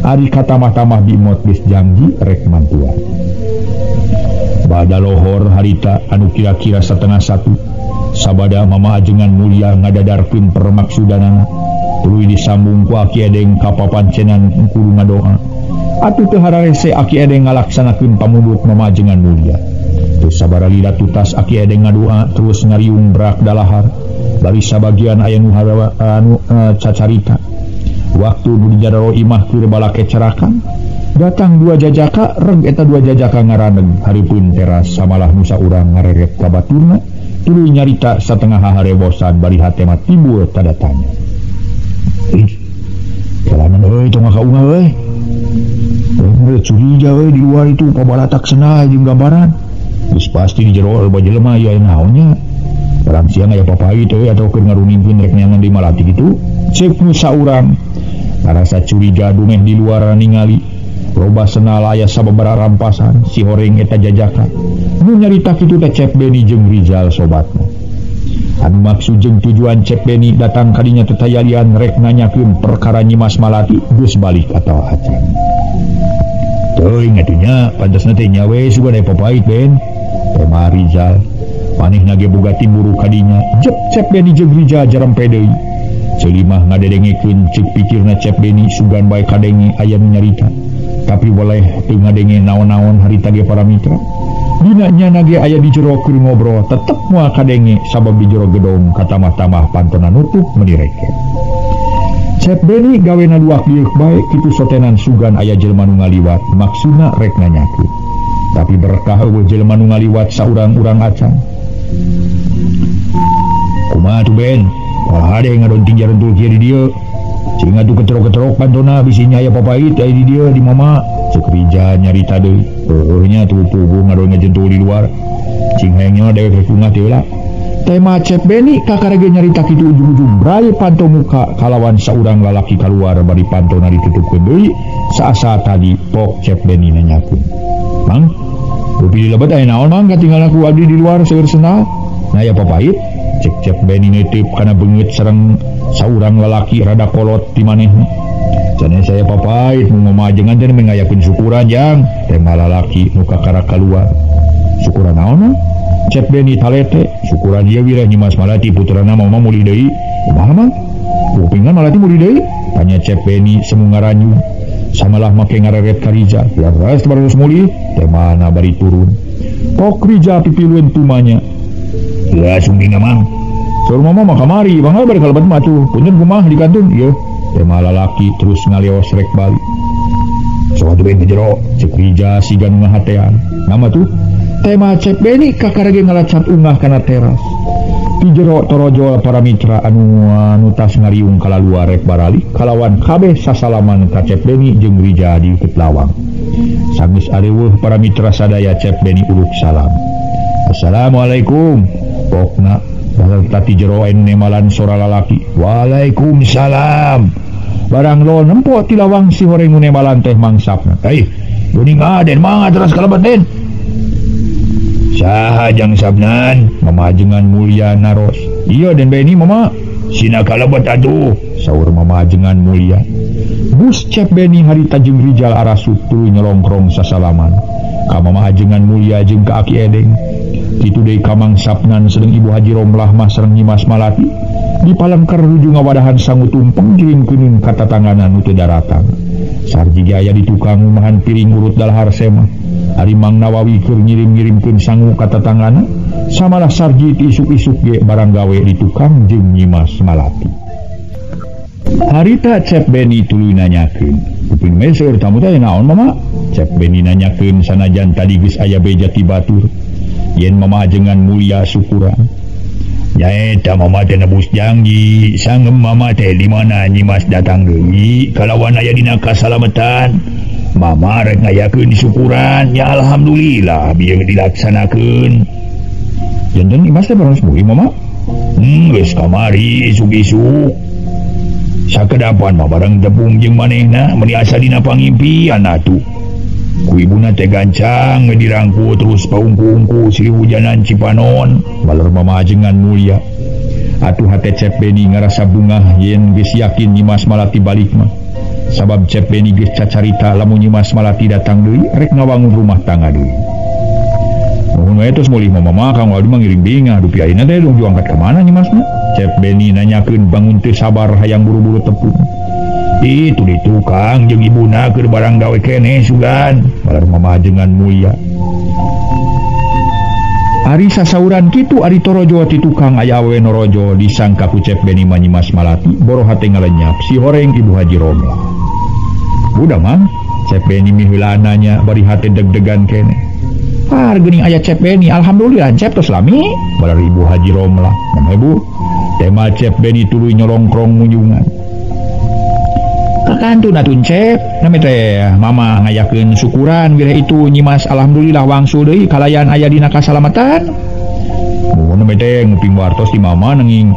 Ari katamah-tamah Bimot geus janji rek mantuan. Bada lohor harita anu kira-kira 12:30 sabada Mama ajengan mulia ngadadarkeun permaksudanana. Tuluy disambung ku Aki Edeng ka papancenan kudu ngadoa. Atuh teu hararese Aki Edeng ngalaksanakeun pamundut Mama ajengan mulia. Teu sabara lila tutas Aki Edeng ngadoa terus ngariung brak dalahar. Bari sabagian aya nu anu cacarita. Waktu nu di jadaro imah keur balake cerakan, datang dua jajaka, reg eta dua jajaka ngaraneg hareupeun teras samalah nu saurang ngareret ka baturna. Tuluy nyarita satengah harebosan bari hate mah timbul tanda tanya. Ih, jalanan euy tong kaunga euy. Euy curiga euy di luar itu pabalatak senah jeung gambaran. Geus pasti di jero loba jelema ieu aya naonnya. Barang siang aya papait euy atau keur ngaruningkeun rek neangan di Malati kitu. Ceuk nu saurang. Ngarasa curiga dumeh di luar ningali. Loba senal aya sababaraha rampasan si horeng eta jajaka. Nu nyarita kitu teh Cep Beni jeung Rizal sobatna. Anu maksud jeung tujuan Cep Beni datang kadinya teh tayalian rek nanyakeun perkara Nyimas Malati geus balik atawa acan. Teuing atuh nya pantasna teh nya we sugan aya papait Ben. Tema Rizal manehna ge boga timburu kadinya. Jep Cep Beni jeung Rizal jarempe deui. Celimah ngadedengekeun ceuk pikirna Cep Beni sugan bae kadenge aya nu nyarita. Tapi boleh teu ngadenge naon-naon harita ge para mitra. Dina nyana ge aya di jero keur ngobrol tetep moal kadenge sabab di jero gedong katamah-tamah pantona nutup meuni reket. Cep Beni gawena luak liuk bae kitu sotenan sugan aya jelema nu ngaliwat maksudna rek nanyakeun. Tapi berkah eueuh jelema nu ngaliwat saurang-urang acan. Kumaha tuh Ben? Wah hade ngadonting jarentul kieu di dieu. Cing atuh keterok-keterok pantona bisi nya aya papait aya di dieu di mama. Ceuk Rijal nyarita deui. Heueuh nya tuh puguh ngadon ngajentul di luar. Cing hayangnya dewek rek ungah teh heula. Tema Cep Beni kakarege nyarita kitu ujung-ujung bray panto muka kalawan saurang lalaki kaluar bari pantona ditutupkeun deui saasa tadi pok Cep Beni nanyakeun. Mang, rupi di lebet aya naon mang katinggalan ku abdi di luar seueur senal. Nah aya papait. Cek Cep Beni nitip kana beungeut sareng saurang lalaki rada kolot ti manehna. Cenah saya papait nu ngamajengan teh ngayakeun syukuran jang. Tema lalaki nu kakara kaluar. Syukuran naon? Cep Beni talete, syukuran ieu wireh Nyimas Malati putrana mama mulih deui. Kumaha mang? Kupingan Malati mulih deui? Tanya Cep Beni semu ngaranyu. Samalah make ngareret ka Rijal. Ya geus baru mulih, temana bari turun. Pok Rijal pipilueun tumanya. Ya sumbing mang. Saur mama mah kamari, bangga bari kalebet mah atuh. Punten kumaha di kantun? Ieu. Tema lalaki terus ngalios rek balik. Sok atuh ben jero, ceuk Rijal siga nu ngahatean. Nama tuh? Tema Cep Beni kakarege ngalacat ungah kana teras. Di jero torojol para mitra anu tas ngariung kalaluar rek baralik kalawan kabeh sasalaman ka Cep Beni jeung Rijal di deukeut lawang. Sanggeus areuweuh para mitra sadaya Cep Beni uluk salam. Assalamualaikum. Pokna baheula ti jero anu nemalan sora lalaki. Waalaikumsalam. Barang lo nempo ti lawang si horeng nu nemalan teh mangsapna. Hei, geuning aden mangga teras kalebet den. Saha jang sabnan? Mama ajengan Mulia naros. Iya Den Beni mama. Sina kalebet atuh, saur mama ajengan Mulia. Bus Cep Beni harita jeung Rijal arasup tuluy nyelongkrong sasalaman. Ka mama ajengan Mulia jeung ka Aki Edeng. Kitu deui ka Mang Sabnan sareng Ibu Haji Romlah mah sareng Nyimas Malati. Di palengker nuju ngawadahan sangu tumpeng jiringkeun ka tatangganan nu teu daratang. Sarji ge aya di tukang ngumahan piring urut dalahar semah. Ari Mang Nawawi keur ngirim-ngirimkeun sangu ka tatanggana, samalah Sarji ti isuk-isuk ge barang gawe di tukang jeung Nyimas Malati. Harita Cep Beni tuluy nanyakeun, "Kuping meser tamu teh naon mama?" Cep Beni nanyakeun sanajan tadi geus aya beja ti batur. Yen mama ajengan Mulia syukuran. Nyaeta mama teh nebus janji, sangem mama teh di mana Nyimas datang deui kalawan aya dina kasalametan. Mama rek ngayakeun syukuran, ya alhamdulillah bieu dilaksanakeun. Janten Imas teh baros mugi mama? Geus kamari isuk-isuk. Sakedapan mah bareng tepung jeung manehna meuni asa dina pangimpian atuh. Ku ibuna teh gancang dirangku terus paungku-ungku silih hujanan Cipanon, baler mama ajengan Mulia. Atuh hate Cep Beni ngarasa bungah yen geus yakin Nyimas Malati balik mah. Sabab Cep Beni geus cacarita lamun Nyimas Malati datang deui rek ngawangun rumah tangga deui. Nuhun we tos mulih mama mah Kang Wadi mah ngiring bingah dupi ayeuna teh nuju angkat ka mana Nyimasna? Cep Beni nanyakeun bangun teu sabar hayang buru-buru tepung. Itu di tukang jeung ibuna keur barang gawe keneh sugan, baler mama ajengan Mulia. Ari sasauran kitu ari torojo ti tukang aya awewe norojo disangka ku Cep Beni mah Nyimas Malati boro hate ngalenyap si horeng Ibu Haji Romlah. Udah mang, Cep Beni miheula nanya bari hate deg-degan keneh. Har geuning aya Cep Beni, alhamdulillah Cep tos lami, baler Ibu Haji Romlah. Mama Ibu, tema Cep Beni tuluy nyolongkrong munjungan. Kakantun atuh Cep, nami teh mama ngayakeun syukuran wireh itu Nyimas alhamdulillah wangsul deui kalayan aya dina kasalamatan. Mun nami teh nguping wartos di mama nenging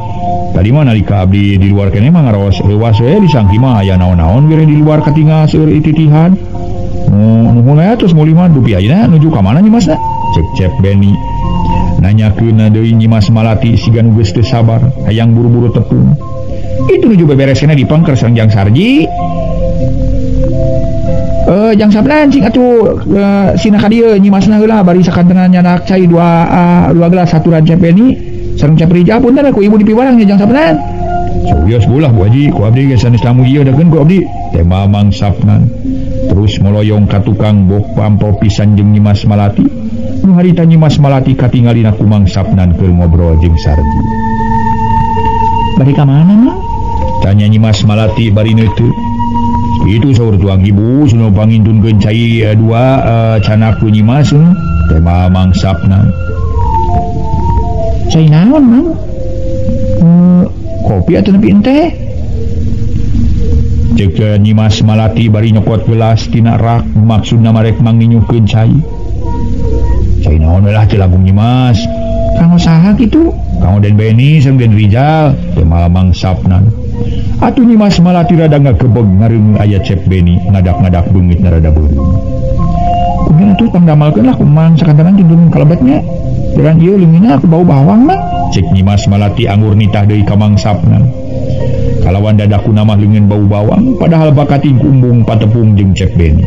tadi mah nalika abdi di luar keneh mah ngaraos leuwas we disangki mah aya naon-naon wireh di luar katingal seueur ititihan. Nuhun we atuh mulih mah dupi ayeuna nuju ka mana Nyimasna? Cek Cep Beni nanyakeun deui Nyimas Malati siga nu geus teu sabar hayang buru-buru tepung. Itu nuju bebereskeun di pengker sareng Jang Sarji. Jang Sabnan cing atuh sina ka dieu Nyimasna heula bari sakantenan nyanak cai dua gelas saturan Cep Beni sareng Cep Rijal punten ku ibu dipiwarang nya Jang Sabnan. Sawios bolah Bu Haji ku abdi geus sanes tamu ieu dakeun ku abdi. Tema Mang Sabnan terus moloyong ka tukang bok pampo pisan jeung Nyimas Malati. Nu harita Nyimas Malati katingalina ku Mang Sabnan keur ngobrol jeung Sarji. Bari ka mana Mang? Tanya Nyimas Malati bari neuteup. Itu saur tuang ibu sunu pangintunkeun cai dua canak ku Nyimas tema Mang Sabnan. Cai naon Mang? Kopi atau nepi enteh? Cek Nyimas Malati bari nyokot gelas tina rak maksudna marek manginyuhkeun cai. Cai naon we lah teu langkung Nyimas. Kanggo saha kitu? Kanggo Den Beni sareng Den Rijal tema Mang Sabnan. Atuh Nyimas Malati rada ngagebeg ngareung aya Cep Beni ngadak-ngadak beungit rada beureum. Kumaha atuh pangdamalkeun lah ku Mang sakantenan cindung kalebetnya. Jalan ieu leungina aku bau bawang mah. Cek Nyimas Malati anggur nitah deui ka Mang Sabnan. Kalawan dadaku namah leungeun bau bawang padahal bakating kumbung patepung jeung Cep Beni.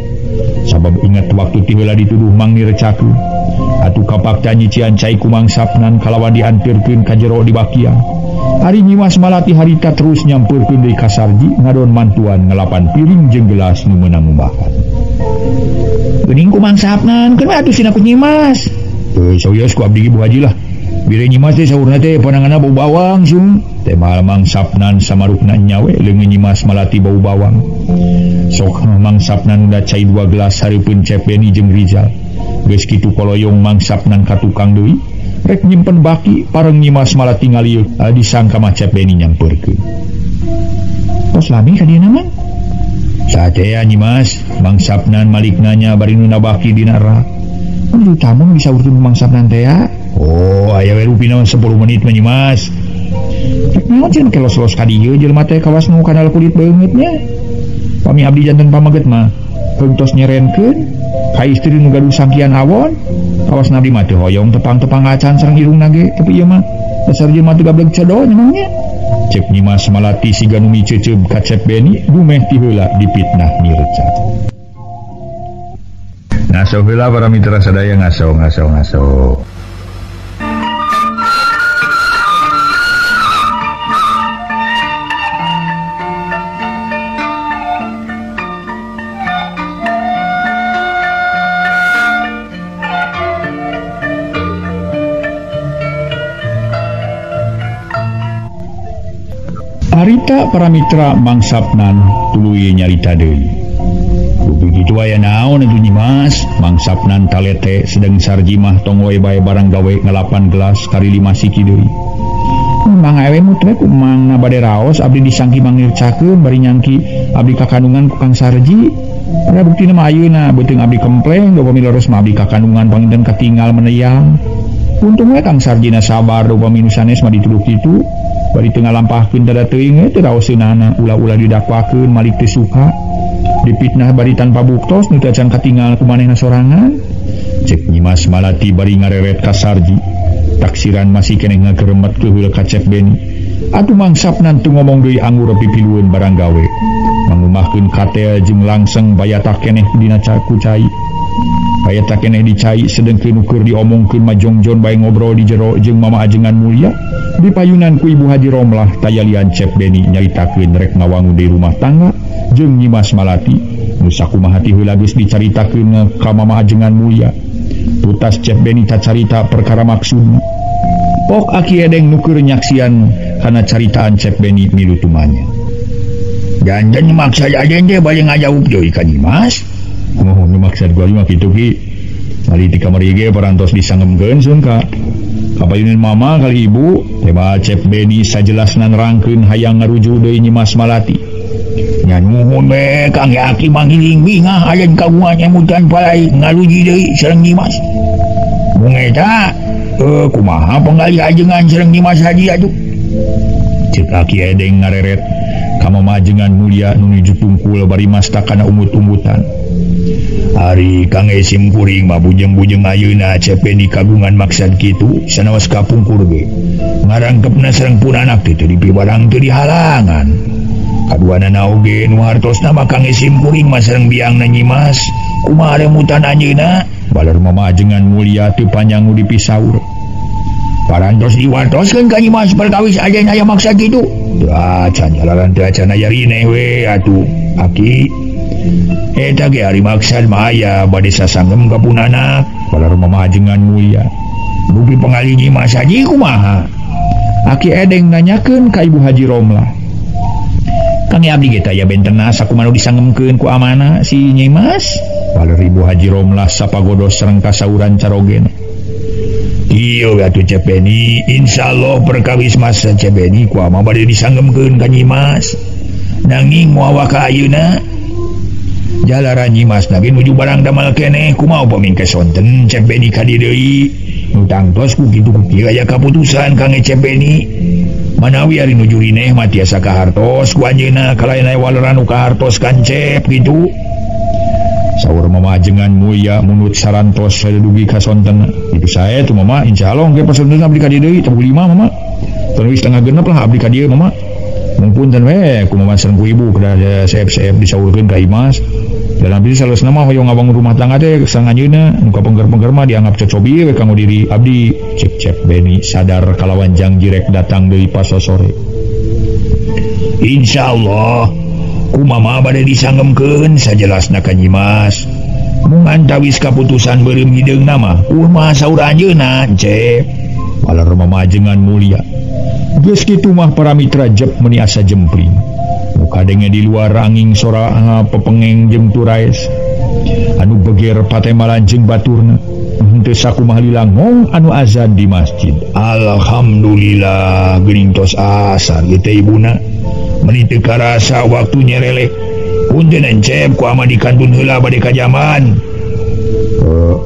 Sabab ingat waktu ti heula dituduh Mang nirecakeun. Atuh kapakta nyician cai ku Mang Sabnan kalawan diantirkeun ka jero di bakiang. Ari Nyimas Malati harita terus nyampeurkeun deui ka Sarji ngadon mantuan ngelapan piring jeung gelas nu meunang ngumbahan. Geuning ku Mang Sabnan keun we atuh sina ku Nyimas. Heuh sawios ku abdi Bu Haji lah. Bire Nyimas teh saurna teh pananganna bau bawang sung. Teh Mang Sabnan samarukna nyawe leungeun Nyimas Malati bau bawang. Sok Mang Sabnan udah cai dua gelas hareupeun Cep Beni jeung Rijal. Geus kitu koloyong Mang Sabnan ka tukang deui. Rek nyimpen baki pareng Nyimas Malati ngalieu disangka mah Cep Beni nyampeurkeun. Tos lami ka dieu mah? Satea Nyimas, Mang Sapnan malik nanya bari nu nabaki dina rak. Mun tamu bisa urtun Mang Sapnan teh ya? Oh, aya we rupina 10 menit mah Nyimas. Rek naon cenah make los-los ka dieu jelema teh kawas nu kanal kulit beungeut nya. Pami abdi janten pamaget mah heung tos nyerenkeun ka istri nu gaduh sangkian awon. Kawas abdi mah teu hoyong tepang-tepang acan sareng irungna ge, tapi ieu mah dasar jelema teu gablek cedo nya. Cek Nyimas Malati siga nu miceuceub ka Cep Beni dumeh ti heula dipitnah Mirca. Ngaso heula para mitra sadaya ngaso ngaso ngaso. Harita para mitra Mang Sapnan tuluy nyarita deui. Begitu aya naon atuh Nyimas, Mang Sapnan talete sedeng Sarjimah tong we bae barang gawe ngalapan gelas kari 5 siki deui. Mang awe mutre ku Mang bade raos abdi disangki Mang Nircakeun bari nyangki abdi kakandungan ku Kang Sarji. Pada buktina mah ayeuna beuteung abdi kempleng upami leres mah abdi kakandungan panginten katinggal meneyang. Untung we Kang Sarjina sabar upami nu sanes mah dituduh kitu. Bari teu ngalampahkeun dada teuing we teu raoseunana ulah-ulah didakwakeun malik teu suka. Dipitnah bari tanpa buktos nu teu acan katinggal ku manehna sorangan. Cek Nyimas Malati bari ngareret ka Sarji. Taksiran masih keneh ngageremet keheul ka Cep Beni. Atuh Mang Sapnan teu ngomong deui anggur pipilueun barang gawe. Mangumahkeun katel jeung langseng bayata keneh dina ku cai. Bayata keneh dicai sedengkeun nu keur diomongkeun mah jongjon bae ngobrol di jero jeung Mama Ajengan Mulia. Di payunan ku Ibu Haji Romlah tayalian Cep Beni nyaritakeun rek ngawangun deui rumah tangga jeung Nyimas Malati. Nu sakumaha ti heula geus dicaritakeun ka Mama Ajengan Mulia. Tutas Cep Beni tacarita perkara maksudna. Pok Aki Edeng nu keur nyaksian kana caritaan Cep Beni milu tumanya. Jangan maksa aden teh bade ngajawab deui ka Nyimas. Oh, nu maksud gua mah kitu ki. Ari di kamar ieu parantos disangemkeun sun ka. Kapayunan mama kali ibu, teba Cep Beni sajelasna nerangkeun hayang ngarujuk deui Nyimas Malati. Nya nuhun we Kang Aki manggiling bingah aden kagungan emutan palai ngaruji deui sareng Nyimas. Mung eta kumaha penggali ajengan sareng Nyimas Haji atuh. Cek Aki Edeng ngareret ka Mama Ajengan Mulia nu nuju tungkul bari masta kana umut-umutan. Ari Kang Esim kuring mah bujeng-bujeng ayeuna Cep Beni kagungan maksad kitu sanaos kapungkur ge. Ngarangkepna sareng pun anak teh teu dipibarang teu dihalangan. Kaduanana oge nu hartosna mah Kang Esim kuring mah sareng biangna Nyimas. Kumaha remutan anjeunna? Baler Mama Ajengan Mulia teu panjang nu dipisaur. Parantos diwartoskeun ka Nyimas perkawis ajen aya maksad kitu. Teu acan jalaran teu acan aya rineh we atuh Aki. Eta ge ari maksad mah aya bade sasanggem ka pun anak. Baler Mama Ajengan Mulia. Dupi pengali Nyimas Haji kumaha? Aki Edeng nanyakeun ka Ibu Haji Romlah. Kang abdi ge taya bentena sakumaha nu disangemkeun ku amana si Nyimas. Baler Ibu Haji Romlah sapagodos sareng kasauran carogena. Ieu atuh Cep Beni, insyaallah perkawis masa Cep Beni ku ama bade disangemkeun ka Nyimas. Nanging moal ka ayeuna jalaran Nyimas lagi nuju barang damel keneh kumaha upami sonten Cep Beni ka dieu deui. Nu tangtos ku kitu ku kieu aya kaputusan Kang Cep Beni. Manawi ari nuju rineh mah tiasa kahartos ku anjeunna kalayan aya waleran nu kahartos kan Cep kitu. Saur Mama Ajengan Mulia munut sarantos dugi ka sonten. Itu sae tuh Mama, insyaallah engke pasonten abdi ka dieu deui tabuh 5 Mama. Teu setengah genep lah abdi ka dieu Mama. Mungpun ten we ku Mama sareng ku ibu kedah seep-seep disaurkeun ka Imas. Dalam diri salesna mah hoyong ngabangun rumah tangga teh sareng anjeunna nu kapengker-pengker mah dianggap cocobi we kanggo diri abdi. Cep Cep Beni sadar kalawan janji rek datang deui pasosore. Insyaallah ku mama bade disangemkeun sajelasna ka Nyimas. Mung antawis kaputusan beureum hideungna mah kumaha saur anjeunna Cep. Baler Mama Ajengan Mulia. Geus kitu mah para mitra jep meuni asa jempling. Muka denge di luar angin sora pepengeng jeung turaes. Anu beger patemalan jeung baturna. Henteu sakumaha lila ngong anu azan di masjid. Alhamdulillah geuning tos asar ieu teh ibuna. Meuni teu karasa waktu nyerelek. Punten encep ku ama dikantun heula bade ka jaman.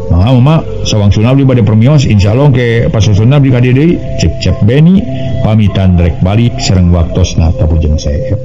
Mangga mama sawangsulna abdi bade permios insyaallah ke pasusunna abdi ka dieu deui. Cep cep Beni pamitan rek balik sareng waktosna ka Bujeng Seep.